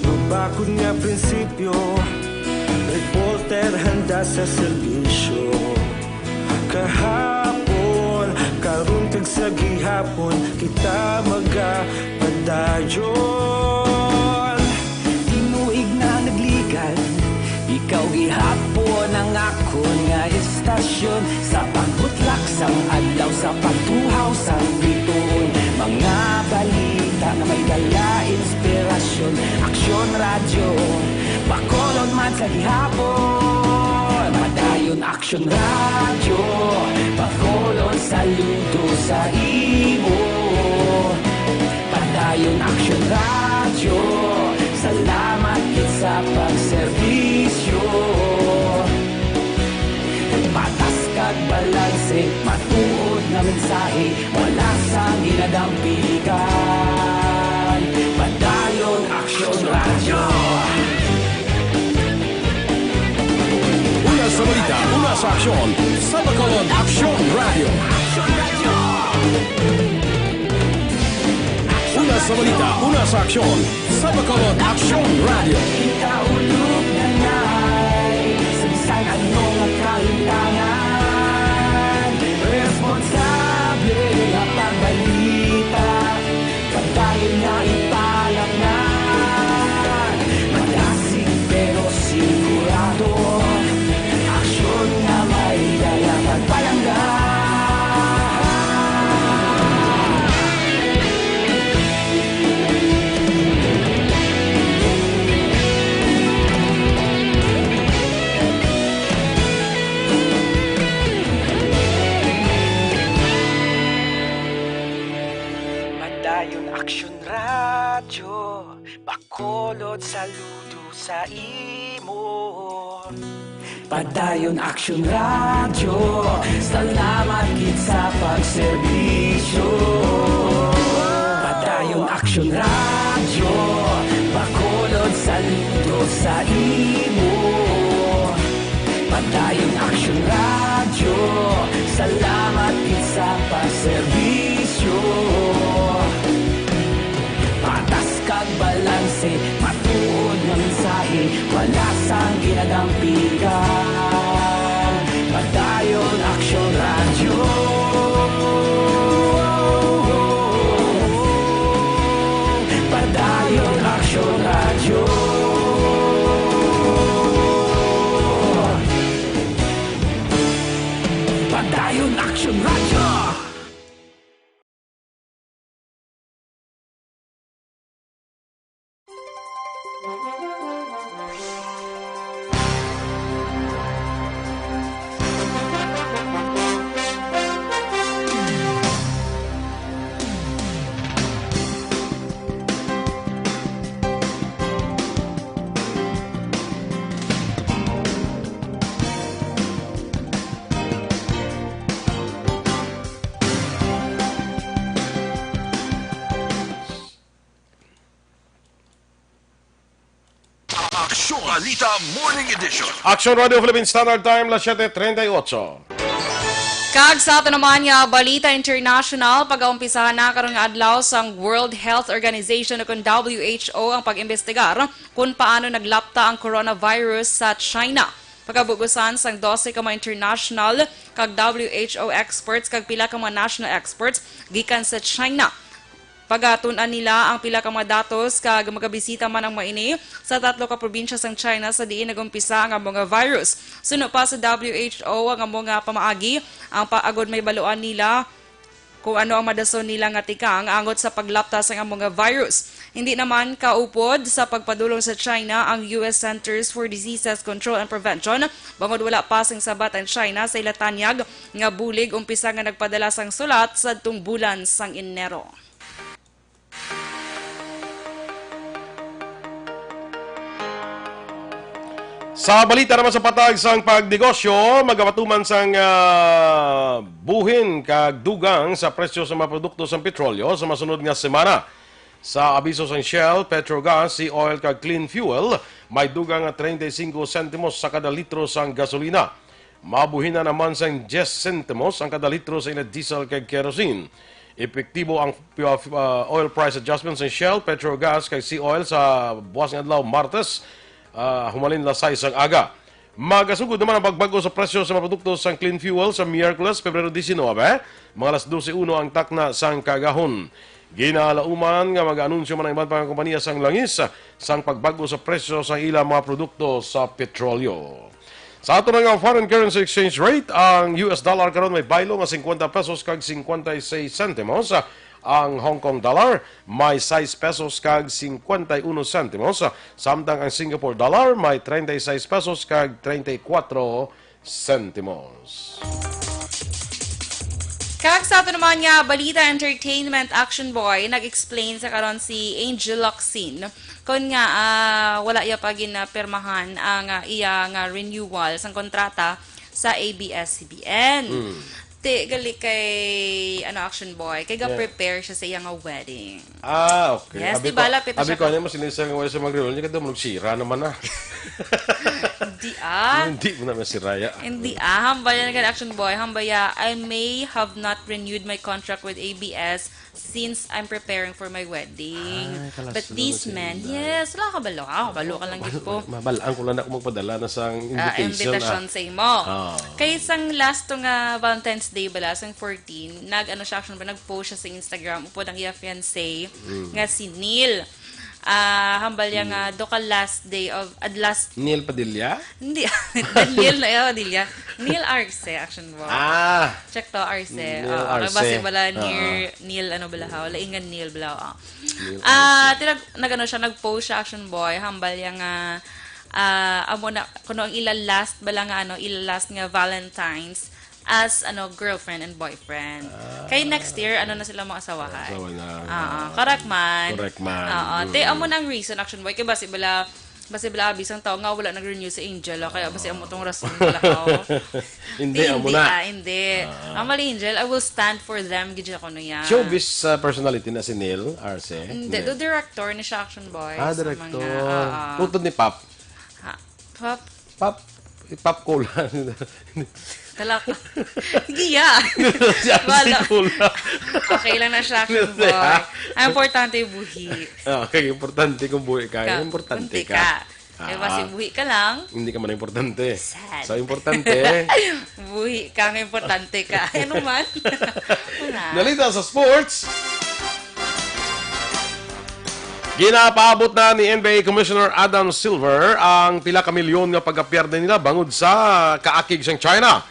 Mabakod nga prinsipyo, reporter handa sa serbisyo. Kahapon, karon kag sa gihapon, kita magapadayon. Tinuig na nagligan, ikaw gihapon ang akon nga istasyon. Sa pagbutlak sang adlaw, sa pagtuhaw sang bituon, mga balita nga may dala inspirasyon. Aksyon Radyo, Bacolod man sa gihapon. Padayon Aksyon Radyo, Bacolod, saludo sa imo. Padayon Aksyon Radyo, salamat gid sa pagserbisyo. Patas kag balanse, matuod nga mensahe, wala sang ginadampigan. Padayon Aksyon Radyo. Una sa balita, una sa aksyon, sa Bacolod Aksyon Radyo. Una sa balita, una sa aksyon, sa Bacolod Aksyon Radyo. Kita ulog na nay, sa bisan ano nga kalimtangan, responsable nga pagbalita, padayon nga ipalapngan. Madasig pero sigurado, aksyon nga may dala pagpalangga. Padayon Aksyon Radyo, Bacolod, saludo sa imo. Padayon Aksyon Radyo, salamat gid sa pagserbisyo. Padayon Aksyon Radyo, Bacolod, saludo sa imo. Padayon Aksyon Radyo, salamat gid sa pagserbisyo. Patas kag balanse, matuod nga mensahe, wala sang ginadampigan. Padayon Aksyon Radyo. Padayon Aksyon Radyo. Padayon Aksyon Radyo. Balita Morning Edition. Action Radio Philippine Standard Time, las siete treinta y ocho. Kag sa ato naman nga balita international, pagaumpisahan na karon nga adlaw sang World Health Organization o kon W H O ang pag-imbestigar kung paano naglapta ang coronavirus sa China. Pagabugusan sang dose ka mga international kag W H O experts kag pila ka mga national experts gikan sa China. Pagatun-an nila ang pila ka mga datos kag magabisita man ang mga ini sa tatlo ka probinsya sang China sa diin nag-umpisa ang amo nga virus. Suno pa sa W H O ang amo nga pamaagi, ang pa-, agod may baluan nila kung ano ang madason nila nga tikang angot sa paglapta sang amo nga virus. Hindi naman kaupod sa pagpadulong sa China ang U S Centers for Diseases Control and Prevention, bangod wala pa sing sabat ang China sa ila tanyag nga bulig umpisa nga nagpadala sang sulat sadtong bulan sang Enero. Sa balita naman sa patag sang pagnegosyo, magapatuman sang, ah, buhin kag dugang sa presyo sa mga produkto sang petrolyo sa masunod nga semana. Sa abiso sang Shell, Petrogas, Sea Oil kag Clean Fuel, may dugang nga treinta y cinco sentimos sa kada litro sang gasolina. Mabuhina naman sang diyes sentimos ang kada litro sa init diesel kag kerosene. Epektibo ang, uh, uh, oil price adjustment sa Shell, Petrogas kag Sea Oil sa buwas nga adlaw, Martes, uh, humalin las sais sang aga. Magasugod naman ang pagbag-o sa presyo sa mga produkto sang clean fuel sa Miyerkules, Pebrero diecinuebe, mga alas doce uno ang takna sang kaagahon. Ginalauman nga mag-anunsyo man ang iban pa nga kompanya sang langis sang pagbag-o sa presyo sa ilang mga produkto sa petrolyo. Sa ato na nga foreign currency exchange rate, ang U S dollar karon may baylo nga cincuenta pesos kag cincuenta y seis centimos. Ang Hong Kong dollar may sais pesos kag cincuenta y uno centimos, samtang ang Singapore dollar may treinta y seis pesos kag treinta y cuatro centimos. Kag sa ato naman nga balita, entertainment, Action Boy, nag-explain sa karon si Angel Locsin kon nga, ah, wala iya pa ginapirmahan ang, ah, iya nga renewal sang kontrata sa A B S C B N. Mm. Ti, gali kay, ano, Action Boy, kay Yeah. ga-prepare siya sa iya nga wedding. Ah, okay. Yes, Abi di ba, ko, lapit na abi siya ko, ka ano mo, sinisir nga wala siya mag-renewal, niya ka daw, magsira naman na. Hindi, ah. Hindi mo na masiraya. Hindi, ah. Hambal yan, Action Boy. Hambal ya, "I may have not renewed my contract with A B S since I'm preparing for my wedding." Ay, kalas But na this na man, sila. Yes, wala ka balo. Ah, balo ka lang gid po. Mabalaan ko lang na kung magpadala na sang Ah, invitation, invitation ah. sa imo. Ah. Kay sang last to nga Valentine's Day bala, sang fourteen, nag-ano siya, Action Boy, nag-post siya sa Instagram, upod ang iya fiancé Mm. nga si Neil. Ah, hambal niya Mm. nga, do ka last day of, at last Neil Padilla? Hindi, Daniel na, oh, Padilla. Neil Arce, Action Boy. Ah. Check to, Arce. Neil Oo, Arce. Basi bala Ah. near Neil, ano bala, ha? Wala ingan Neil bala, oh. Neil Ah, Arce. tinag-, nag-ano siya, nag-post siya, Action Boy. Hambal niya nga, ah, amo na, kuno ang ila last bala nga, ano, ila last nga Valentine's as, ano, girlfriend and boyfriend. Ah. Kay next year, ano na sila, mga asawahan. Asawa na. Oo, correct man. Correct man. Oo, Mm. te, amo na ang reason, Action Boy. Kay basi bala, basi bala, abi sang tao nga wala nag-renew sa Angel, oh. Kaya basi amo tong rason bala, oh. Hindi, Hindi, amo na. ah, hindi. Ah. Ang mali, Angel, I will stand for them, gid siya kuno yan. Showbiz, ah, personality na si Neil Arce? Hindi, Hindi. do director ni siya, Action Boy, Ah, sa director. mga, ah, ah. Tutod ni Pop? Ha? Pop? Pop, Pop Cola. Talak. Sige, ya. Si Arce Wala. Cola. Okay lang na siya, Action Hindi, Boy. ah. Ang importante, buhi. Ah, okay, importante kung buhi ka. Ka-, Importante kunti ka. ka. Kaya Ah. basi buhi ka lang. Hindi ka man importante. Sad. So, importante. Buhi ka, nga importante ka. Ano man? Wala. Balita sa sports. Ginapaabot na ni N B A Commissioner Adam Silver ang pila ka milyon nga pagkapierde nila bangod sa kaakig sang China.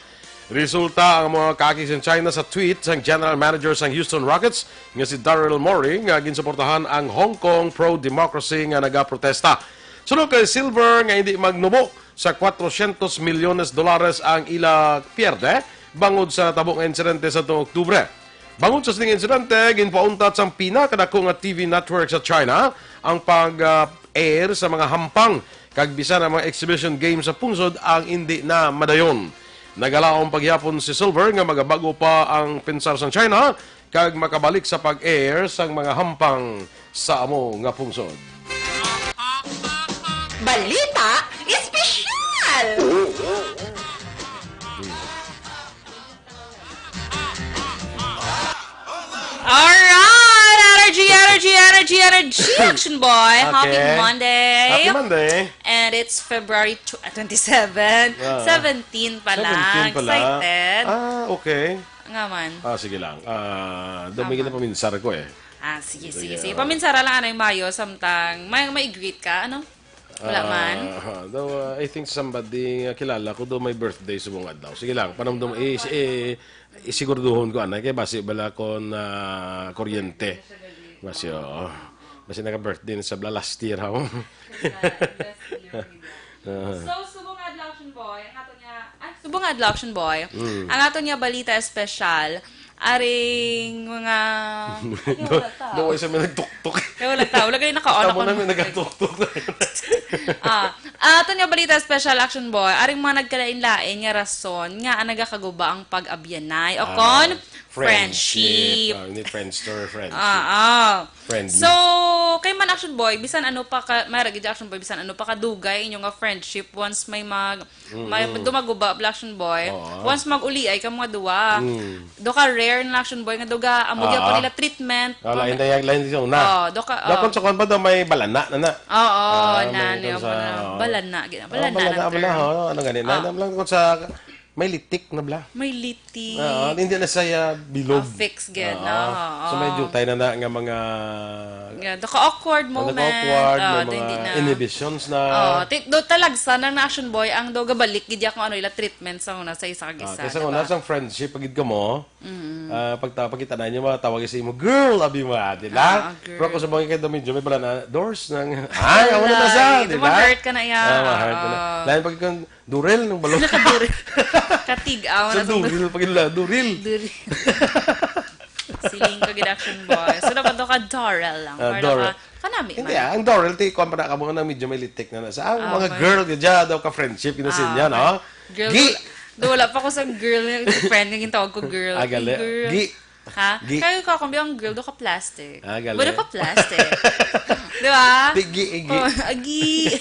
Resulta ang mga kaakig sang China sa tweet sang General Manager sang Houston Rockets nga si Daryl Morey nga ginsuportahan ang Hong Kong pro-democracy nga nagaprotesta. Suno kay Silver nga hindi magnubo sa cuatrocientos milyones dolares ang ila pierde bangod sa natabo nga insidente sa tuong Oktubre. Bangod sa sining insidente, ginpauntat sang pinakadako nga T V network sa China ang pag, ah, air sa mga hampang, kag bisan ang mga exhibition games sa pungsod ang indi na madayon. Nagalaom pa gihapon si Silver nga magabag-o pa ang pensar sang China kag makabalik sa pag-air sang mga hampang sa amo nga pungsod. Balita Energy, Action Boy. Happy Okay. Monday. Happy Monday. And it's February tw-, twenty-seven. Ah. Seventeen pa lang. Seventeen pa lang. Excited. Ah, okay. Nga man. Ah, sige lang. Ah, daw may Tama. ginapaminsar ko eh. Ah, sige, Sige, sige, sige. ah. Paminsara lang anay mayo, samtang may, may greet ka, ano? Wala man? Ah, daw, ah, I think somebody nga kilala ko daw may birthday subong adlaw. Sige lang, panumdum, i-, i-, isiguraduhon ko anay kay basi bala kon, ah, kuryente. Basi, oo. Basi naka-birthday na sa bala last year, ha? Ah. So, subong adlaw, Action Boy, ang ato niya, ay, subong adlaw, Action Boy, Mm. ang ato niya balita espesyal, aring mga, ay, wala ta. Daw, isa may nagtuktok. Ay, wala ta. Wala kayo nakaon Tama ako. namin nagtuktok. Ah, ato niya balita espesyal, Action Boy, aring mga nagkalain-lain nga rason nga ang nagakaguba ang pag-abyanay o Ah, kon friendship. friendship. Ah, hindi friendster, friendship. Ah, ah. Friendly. So, kay man Action Boy, bisan ano pa ka, may ragid Action Boy, bisan ano pa kadugay inyo nga friendship, once may mag, may Mm-mm. dumaguba, Action Boy, Oo. once mag-uliay ka mga duwa, Mm. do ka rare na Action Boy, nga do ka, amo gyapon Ah. nila treatment. Ah, lain, lain, lain sa una. Oh, do ka, Daw oh. kung sa kwan pa daw, may balana na na. Oo, Ah, na, may niya kung pa sa, na. oo. Balana, gina-, Oh, balana balana, na bala, term. oh, ano gani? Na, Ah. na lang kung sa, may litik na bala. May litik. Oo, hindi na siya bilog. Ah, fix gid, Oo. oo, So, may oo. jutay na na nga mga Nga, do ka awkward Ano ka moment. awkward, Oo, may do hindi mga na. inhibitions na. Oo, ti-, do talagsa na na Action Boy, ang do gabalik gid ya kung ano ila treatment sa una sa isa kag Ah, isa, kaysa di una ba? sang friendship, pagid ka mo, Mm. ah, pagta-, pagkita na inyo, matawag sa imo, "Girl," abi mo, ah, di ba? Ah, girl. Pero kung sa mga kaya medyo may pala na, "Doors ng," ay, ako na Wala, sa, eh. di ba? Ma-hurt ka na iya. Ah, ma-hurt ka na. Ah. Lain pag kang, "Durel," ng balon. Nakaduril. Katig-aw Sa na to. duril, pag ila, "Duril." Duril. Siling ka gid Action Boy. So, dapat daw ka Dorel lang. Ah, Para Dorel. ka, kanami Hindi, man. ah, ang Dorel, ti, kuwan pa na ka mo na medyo may litik na na. Sa, ang Ah, mga okay. girl, gadya daw ka friendship, gina Ah, sinya, okay. no? Girl, Gi- do, wala pa ko sa girl, yung friend, yung tawag ko girl. Ah, gali. Girl. Gi- Ha? Gi- Kaya ka, kung ang girl, do ka plastic. Ah, gali. Wala ka plastic. Di ba? Di, gi, gi. Oh, agi.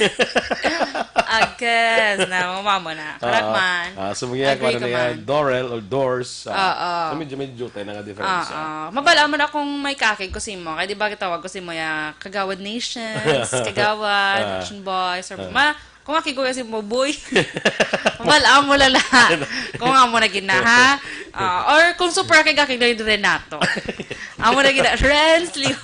Agkas. Na, mama mo na. Karak Oo. man. Ah, so, mga Agree kuwan ka na yan, man. Dorel or Doors. Ah, Oo. so, medyo, medyo tayo na nga difference, Oo. ah. Mabala mo na kung may kakig ko si mo. Kaya di ba gitawag ko si mo ya Kagawad Nations, Kagawad, Ah. Action Boys, or Ah. ma-, kung aki ko si mo, boy. Mabala mo lala. Kung amo na gina, ha? Ah, or kung super kay kakig na yung Renato. Amo na gina, friends, liw.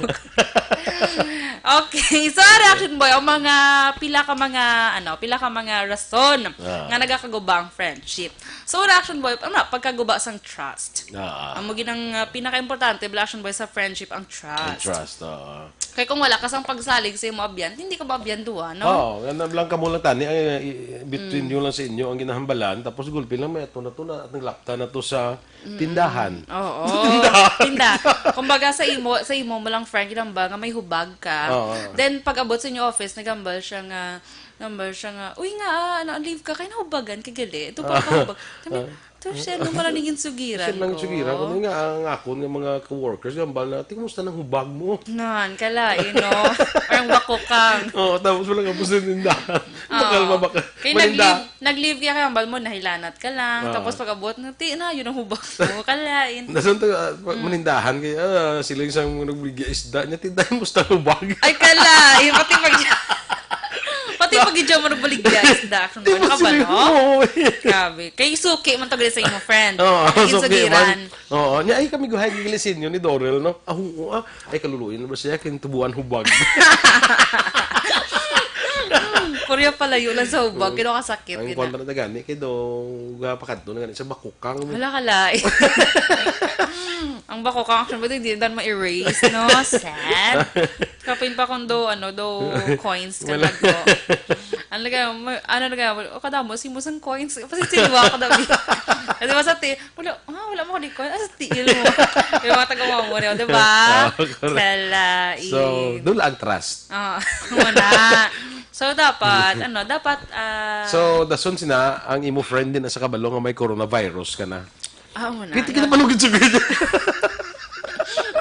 Okay, so, Action Boy, ang mga pila ka mga, ano, pila ka mga rason Ah. nga nagakaguba ang friendship. So, Action Boy, ano, pagkaguba sang trust. Ah. Amo ginang, ah, pinaka-importante, bala, Action Boy, sa friendship, ang Ang trust. trust, oo. Kay kung wala ka sang pagsalig sa imo abyan, hindi ka maabyan duwa, no? Oo, yan lang kamo lang tani, ay, i-, between Mm. nyo lang sa inyo ang ginahambalan, tapos gulpi lang may ato na to, na, naglapta na to sa Mm. tindahan. Oo. Tindahan. Tinda. Kumbaga sa imo, sa imo mo lang friend, ginamba nga may hubag ka. Oo. Then pag abot sa inyo office, nagambal siya nga, nagambal siya nga, "Uy nga, ah, ano, leave ka, kay nahubagan ka gali. Ito pa ka hubag." Sabi, Ah. "Ito siya, nung pala naging sugiran Siya lang ko." sugiran ko. Ano nga, ang akon nga mga coworkers, gambal na, "Tingnan, kumusta nang hubag mo?" Nan, kalain, no? Parang bakukang. Oo, tapos wala ka po sa tindahan. Oo. Bakal mabakal. Kaya Maninda. nag-leave, nag-leave kaya kay hambal mo, nahilanat ka lang. Oo. Tapos pag-abot, na, "Ti na, yun ang hubak mo." Kalain. Nasunto, ah, pa-, Mm. manindahan kay, ah, sila yung isang nagbaligya isda niya, "Tindahan mo sa hubag." Ay, kalain. Pati pag, pati pag idya mo nagbaligya isda, action Di mo, mo sila, nakabalot. oo. Grabe. Kay suki man to, gali sa imo friend. Oo, Naging suki sugiran. man. Oo, niya, ay, kami guhay, gigilis inyo ni Dorel, no? Ah, oo, ah. Ay, kaluluoy na ba siya? Kay tubuan hubag. Korea palayo lang sa hubag, Oo. kino kasakit, Ang yun kwan na. pa na gani, kay do, ga pakadto na gani sa bakukang. Wala ka, lai. Ang bakukang, action ba, hindi dan ma-erase, no? Sad. Kapin pa kung do, ano, do coins ka Wala. na do. Ano lagi, ma-, ano lagi, o kadamo, si Musang coins, kasi siliwa ka daw. Kasi ba sa ti-, wala, ah, wala mo ko di coins, ah, sa tiil mo. Yung mga taga mo, di ba? Ah, correct. Kalain. So, doon lang ang trust. Ah, wala. So, dapat, ano, dapat, ah, So, dason sina, ang imo friend din sa kabalo nga may coronavirus ka na. Ah, wala. Pwede ka na Yan. palugid sa ganyan.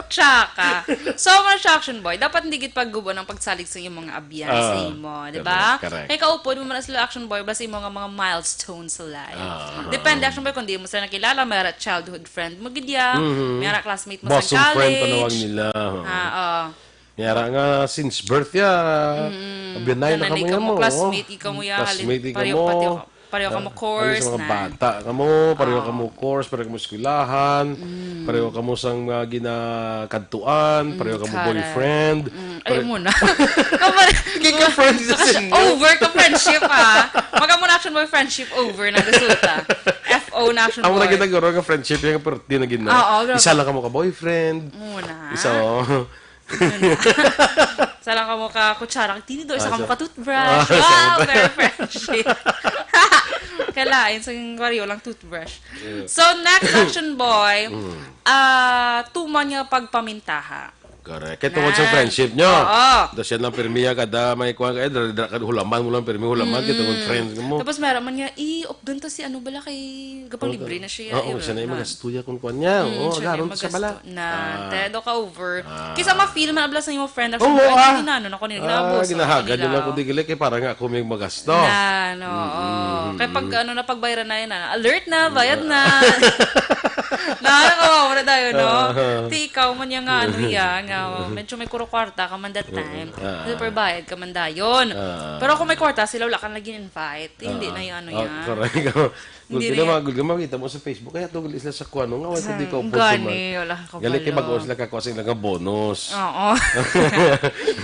Tsaka, so, mga action boy, dapat hindi gid paggubo ng pagsalig sa iyong mga abyan sa Ah, imo, di ba? correct, correct. Kay kaupod mo man sila action boy, basta imo nga mga milestones sa life. Ah. Depende action boy kung di mo sila nakilala, may ara childhood friend mo gid ya, Mhm. may ara classmate mo sa Bosom friend, college. panawag nila. Ah, oh. Yara nga since birth ya, Mm. binay na Kanang kamo ikaw ya mo, mo, oh. classmate, ikaw mo ya, halin, Classmate ikaw pareho, mo. pati ako, pareho ka mo Ah, course, halin sa mga na. bata ka mo, pareho ka Oo. mo course, pareho ka mo eskwelahan, Mm. pareho ka mo sang mga ginakadtuan, Mm, pareho ka mo correct. boyfriend, Mm, pare- ayaw mo na. Kabal- Hindi ka friends sa inyo. Over ka friendship, ha? Maga mo na action boy friendship over na resulta. F O na action Ang mga boy. ginaguro nga friendship, yung perti na gina. Oo, grabe. Isa lang ka mo ka boyfriend. Muna. Isa, oh. Yun na. Isa lang kamo ka kutsara kag tinidor, isa Ah, kamo sa- ka toothbrush. Ah, sa Wow, toothbrush. very friendship. Kalain sa yung pareho lang toothbrush. Yeah. So, next action, boy, Mm. ah, tuman nga pagpamintaha. Correct. Kay tungod sa Nan. friendship nyo. Oo. Da siya lang pirmi ya kada may kuwan kay dra, dra, hulaman mo lang pirmi, hulaman kay tungod Mm. friends mo. Tapos meron man nga, i-updon ta si ano bala kay gapang Oo, libre na siya, oo, eh, siya na yung na. magasto ya kung kuwan niya. Mm, Oo, siya na garon yung sa bala. magasto. Na, Ah. te, do ka over. Ah. Kisa ma-feel man abla sa imo friend, Oo, actually, ay, ah. ginano na ko nila, Ah, ginaabuso na ko ginahagad nila nila. ako, di gali, kay para nga ako may magasto. Na, no, Mm, oo. mm, Kay pag, mm. ano na, pagbayaran na yun, ah, alert na, bayad na. Na, nakawawala tayo, no? Ah. Ti ikaw man yung nga, ano, ya, nga, medyo may kuro kwarta ka man that Mm, time. ah. Super bayad ka man dayon. Ah. Pero kung may kwarta sila, wala ka na gin-invite. Hindi Ah. na yung ano Ah, yan. correct. Hindi Gulgula, na mga gulgula, makita mo sa Facebook, kaya tungkol sila sa kuwan, nga, wala Sa, hindi ka gani, wala ka Gali kay kabalo. bago sila kakuha sa ilang bonus. Oo.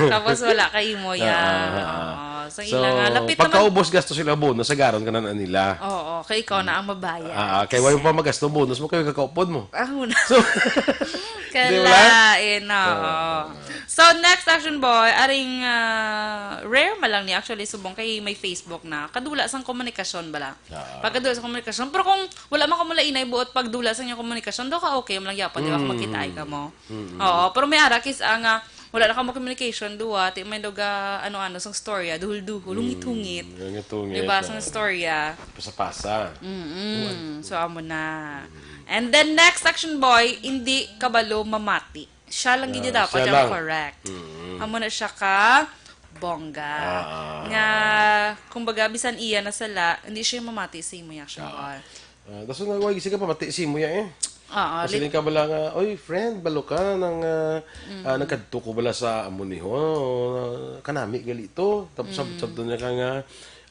Tapos wala ka imo, Ah, ya. ah, ah. Oo. So, So, ila nga, lapit naman. pagkaubos gasto sila bonus, sagaran ka na, na nila. Oo, kay ikaw na ang mabayad. Ah, ah, kay wala pa magasto bonus mo, kay kakaupod mo. Ako na. So, Kalain, di ba? oo. Ah. So, next action, boy, aring, ah, rare man lang ni actually subong kay may Facebook na. Kadula sang komunikasyon bala. Ah. Pagkadula sa komunikasyon. Pero kung wala man kamo lainay buot pagdula sa inyong komunikasyon, daw ka okay man lang gyapon, di ba? Kung Mm. magkita ay kamo. Mm. Oo, pero may ara kis-a nga wala na kamo communication, duwa, ti may daw ga, ano-ano, sang storya, duhul-duhul, Mm, hungit-hungit. hungit-hungit, Di ba? oo. Sang storya. Pasa-pasa. Mm-mm. Uwan. So, amo na. Mm. And then, next action, boy, hindi kabalo mamati. Siya lang gid Ah, dapat siya ang lang. correct. Mm. Amo na siya ka bongga. Ah. Nga, kumbaga, bisan iya na sala, hindi siya mamati sa imo, action, Ah. boy. Ah, dason nga, way, sige pa, mati si mo ya, eh. Oo, Kasi lit- din ka bala nga, "Oy, friend, balo ka nang, ah, Mm. ah, nagkadto ko bala sa amo niho, ah, kanami gali to." Tapos sab-, Mm. sabdo niya ka nga,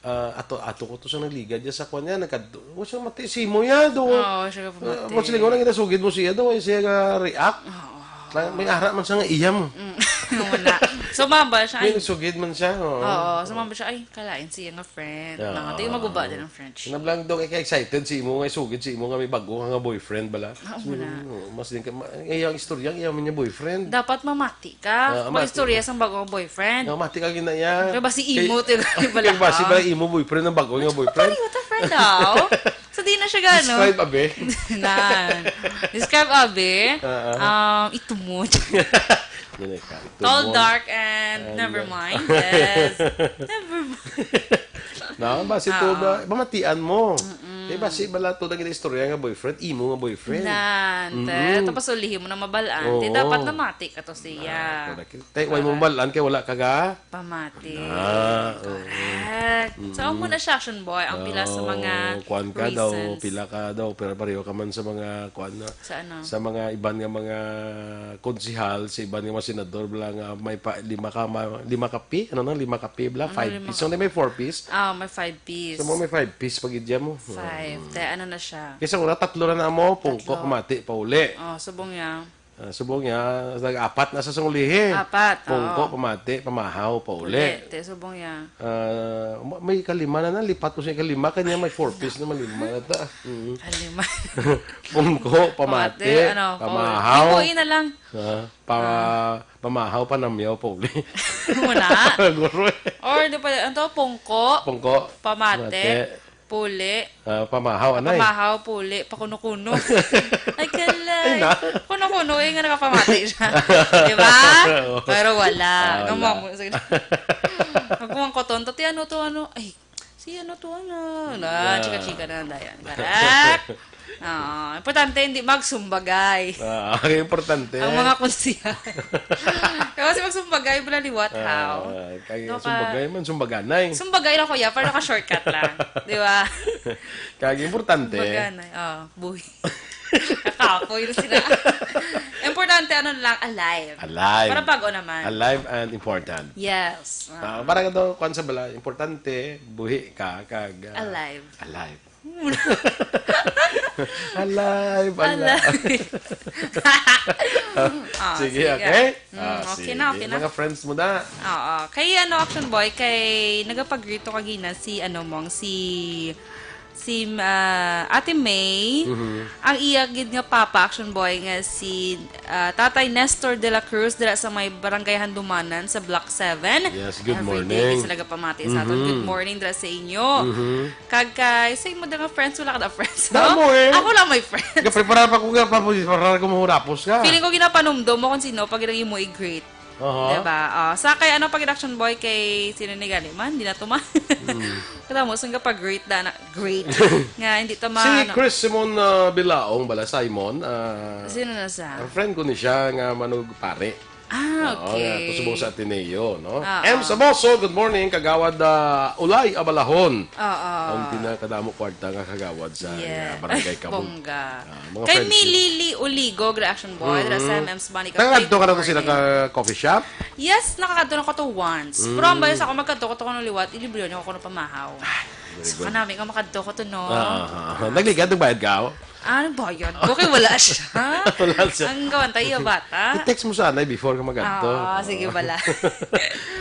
ah, "Ato, ato ko to sa nagligad niya sa kwan niya, nagkadto." O siya, mati si mo ya, do. Oo, siya ka Ah, pamati. Mo sila nga, nagkasugid mo siya, do, ay siya nga react. Oo. May, may ara man siya nga iyam. Mm. Wala. Sumamba siya, May ay. nagsugid man siya, oo. Oo, sumamba siya, ay, kalain siya nga friend. Yeah. Nang, di maguba din ang friendship. Nablang daw kay excited si imo nga isugid si imo nga may bago ka nga boyfriend bala. Ah, So, wala. mm, mas din ka, ma-, iyang istorya, iyang niya boyfriend. Dapat mamati ka. Ah, mati. Mag-istorya sa bago nga boyfriend. Nga mati ka gina iya. Kaya ba si imo, Kay, tiyo, bala kay ba si ka? bala imo boyfriend ang bago nga boyfriend? Paliwat ang friend daw. So, di na siya gano. Describe, abe. Na. Describe, abe. Ah, ah. Um, ito mo. Gini ka. Tall, Tumon. dark, and And, never uh, mind. Yes. Never mind. Na, basi to Ah. na, mamatian mo. Mm-mm. Eh, basi bala to na gina istorya nga boyfriend, imo nga boyfriend. Nan, te. Mm-mm. Tapos ulihi mo na mabalaan. Te, Oo. dapat namati ka to siya. Ah, correct. Te, way mo Correct. mabalaan kay wala ka ga Pamati. Ah, oo. Correct. So, amo Mm. na siya, action boy, ang pila sa mga Oh, kuwan ka daw, reasons. pila ka daw, pero pareho ka man sa mga, kuwan na, Sa ano? sa mga iban nga mga konsihal, sa iban nga mga senador, bala nga may pa, lima ka, ma-, lima ka P? Ano na, lima ka P, bala? Ano, Five lima Ps. ka? So, may four Ps? Ah, may five Ps. So, mo may five Ps pag idya mo. Five. Mm. Te, ano na siya? Kaysa una, tatlo na na mo, pungko, Tatlo. pamati, pauli. Oh, subong niya. Ah, subong niya, nag-apat na sa sungulihi. Apat, Pungko, oo. pamati, pamahaw, pauli. Uli, te, subong niya. Ah, ma-, may kalima na, nalipat ko sa kalima, kanya may four Ps na malima na ta. Mm. Kalima. Pungko, pamati, Pamati, ano, pauli. pamahaw. Pungko, ina lang. Ah, pa-, Ah. pamahaw, panamyaw, pauli. Muna. Guro eh. Or, di pa, ano to? Pungko, Pungko, pamati, pamati. puli. Ah, pamahaw, anay. Pamahaw, puli, pakuno-kuno. Ay, kalay. Ay, na. Kuno-kuno, eh, nga nakapamati siya. Di ba? Oo. Pero wala. Ah, Nga wala. mo, sige. Pag kuwang ko tonto, ti ano to, ano? Ay, si ano to, ano? Na, Yeah. chika-chika na lang dayan. Correct. Ah, importante, hindi magsumbagay. Ah, ang importante. Ang mga konsihal. Kasi magsumbagay, bala liwat, Ah, how? kay No, ka- sumbagay man, sumbaganay. Sumbagay lang, kuya, para naka-shortcut lang. Di ba? Kag importante. Baganay. Oh, buhi. Kakapoy na sila. Importante Importante, ano lang, alive. Alive. Para bago naman. Alive and important. Yes. Ah, para ka daw, kwan sa bala, importante, buhi ka, kag, ah, Alive. Alive. Alive, alive. Alive. Ah, Sige, sige. Okay? Mm, Ah, okay sige. na, okay na. Mga friends mo na. Oo. Kay ano, Action Boy, kay nagapag-greet to kagina si, ano, mong, si, si, ah, Ate May. Mhm. Ang iya gid nga papa, Action Boy, nga si, ah, Tatay Nestor de la Cruz, dira sa may Barangay Handumanan sa Block seven. Yes, good Every day morning. gid sila gapamati sa aton. Mhm. Good morning dira sa inyo. Mhm. Kag kay, sa imo dira nga friends, wala ka na friends, no? Damo, eh. Ako lang may friends. Gaprepara pa ko nga, pa, para ko mahurapos ka. Feeling ko ginapanumdom mo kung sino pag imo i-greet. Aha. Diba? Ah, sa kay ano pag Action Boy kay sino ni gali man, di na to man. Hmm. Kita mo, saan ka pag-greet da na, great. Nga, hindi to ma-, Si ano. Chris Simon, ah, Bilaong, bala, Simon, ah, Sino na sa? ang friend ko ni siya nga manug pare. Ah, Oo, okay. nga, to subong sa Ateneo, no? Oo. M Samoso, good morning, Kagawad, ah, Ulay Abalahon. Oo. Ang pinakadamo kwarta nga kagawad sa, Yes. ah, Barangay Kabug. Bongga. Ah, mga Kay friends Milili Uligo, Action Boy, dira sa Mm. M M's Bunny Cafe. Nakakadto ka na to Good sila morning. ka coffee shop? Yes, nakakadto na ko to once. Pero ang Mm. bayad sa ako, magkadto ko to kuno liwat, ilibre niyo ako kuno pamahaw. Ay, very So, good. kanami nga makadto ko to, no? Ah, ah, ah. Nagligad, nagbayad ka, oh? Ah, nagbayad. Okay, wala siya. Wala siya. Ang gawan tayo, bata. I-text mo sana before ka magadto. Ah, sige pala.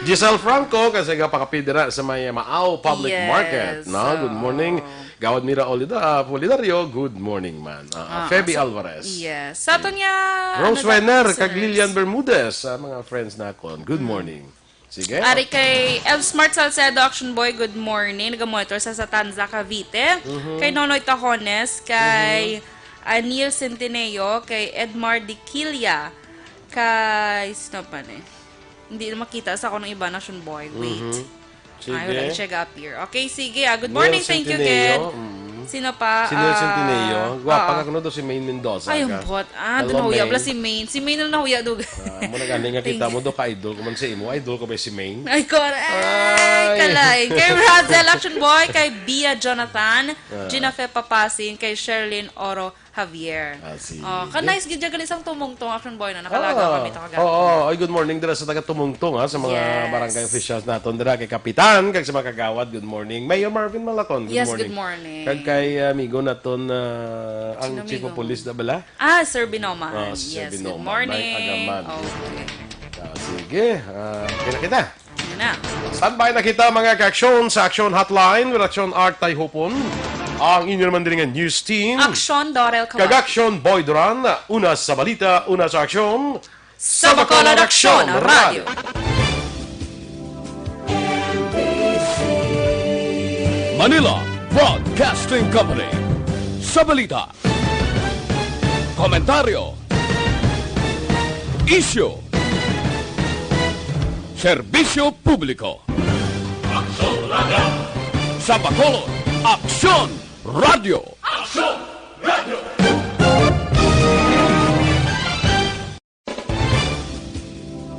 Giselle Franco, kasi nga pakapidira sa may Maao Public Yes, Market, no? Good morning. oo. Gawad Mira Olida-, ah, Polidario, good morning, man. Ah, Ah, Feby sa-, Alvarez. yes. Sa aton nga, Rose ano, Wener, listeners. kag Lilian Bermudez, sa mga friends nakon. Good Mm. morning. Sige. Ari kay Elf Smart Salcedo, Action Boy, good morning. Nagamonitor sa, sa Tanza, Cavite. Mhm. Kay Nonoy Tahones, kay Mhm. Anil Centineo, kay Edmar Diquilla, kay, sino pa ni? Hindi na makita sa akong iba, Action Boy. Wait. Mhm. Sige. Ay, wala siya ga-appear. Okay, sige. Ah, good Neil morning. Thank you, Centineo, Ked. mm. Sino pa? Si Neil Ah, Centineo. Gwapa ah. ka kuno do si Maine Mendoza Ay, ka. ang buhat. Ah, Hello, dunhuya Maine. pala si Maine. Si Maine na nahuya, dug. Ah, mo na gani nga kita Thank mo, do ka idol ko man sa imo. Idol ko ba si Maine? Ay, correct. Ay. Kalay. Kay Razel Action Boy, kay Bia Jonathan, Ah. Gina Fe Papasin, kay Sherlyn Oro Javier. Ah, sige. Oh, ka nice gid gali sang Tumungtong, Action Boy, no? Nakalaga Ah, kami to kagahapon. oo. Ay, good morning dira sa taga Tumungtong, ha, sa mga Yes. barangay officials naton dira, kay Kapitan, kag sa mga kagawad, good morning. Mayor Marvin Malacon, good Yes, morning. good morning. Kag kay amigo naton, ah, ang Sino chief of amigo? police na bala? Ah, Sir Binoman. Ah, Sir Yes, good Binoman. morning. May agaman. Okay. Ah, sige. Ah, kita, kita. Yun na. Standby na kita, mga ka-aksyon, sa Aksyon Hotline with Aksyon Art Tayhupon. Ang inyo naman diri nga news team. Aksyon, Dorel Kag Kawaki. Aksyon, Boy Duran. Una sa balita, una sa aksyon. Sa Bacolod Aksyon Radio. Manila Broadcasting Company. Sa balita, komentaryo, isyu, serbisyo publiko. Aksyon Radio. Sa Bacolod, Aksyon Radio. Aksyon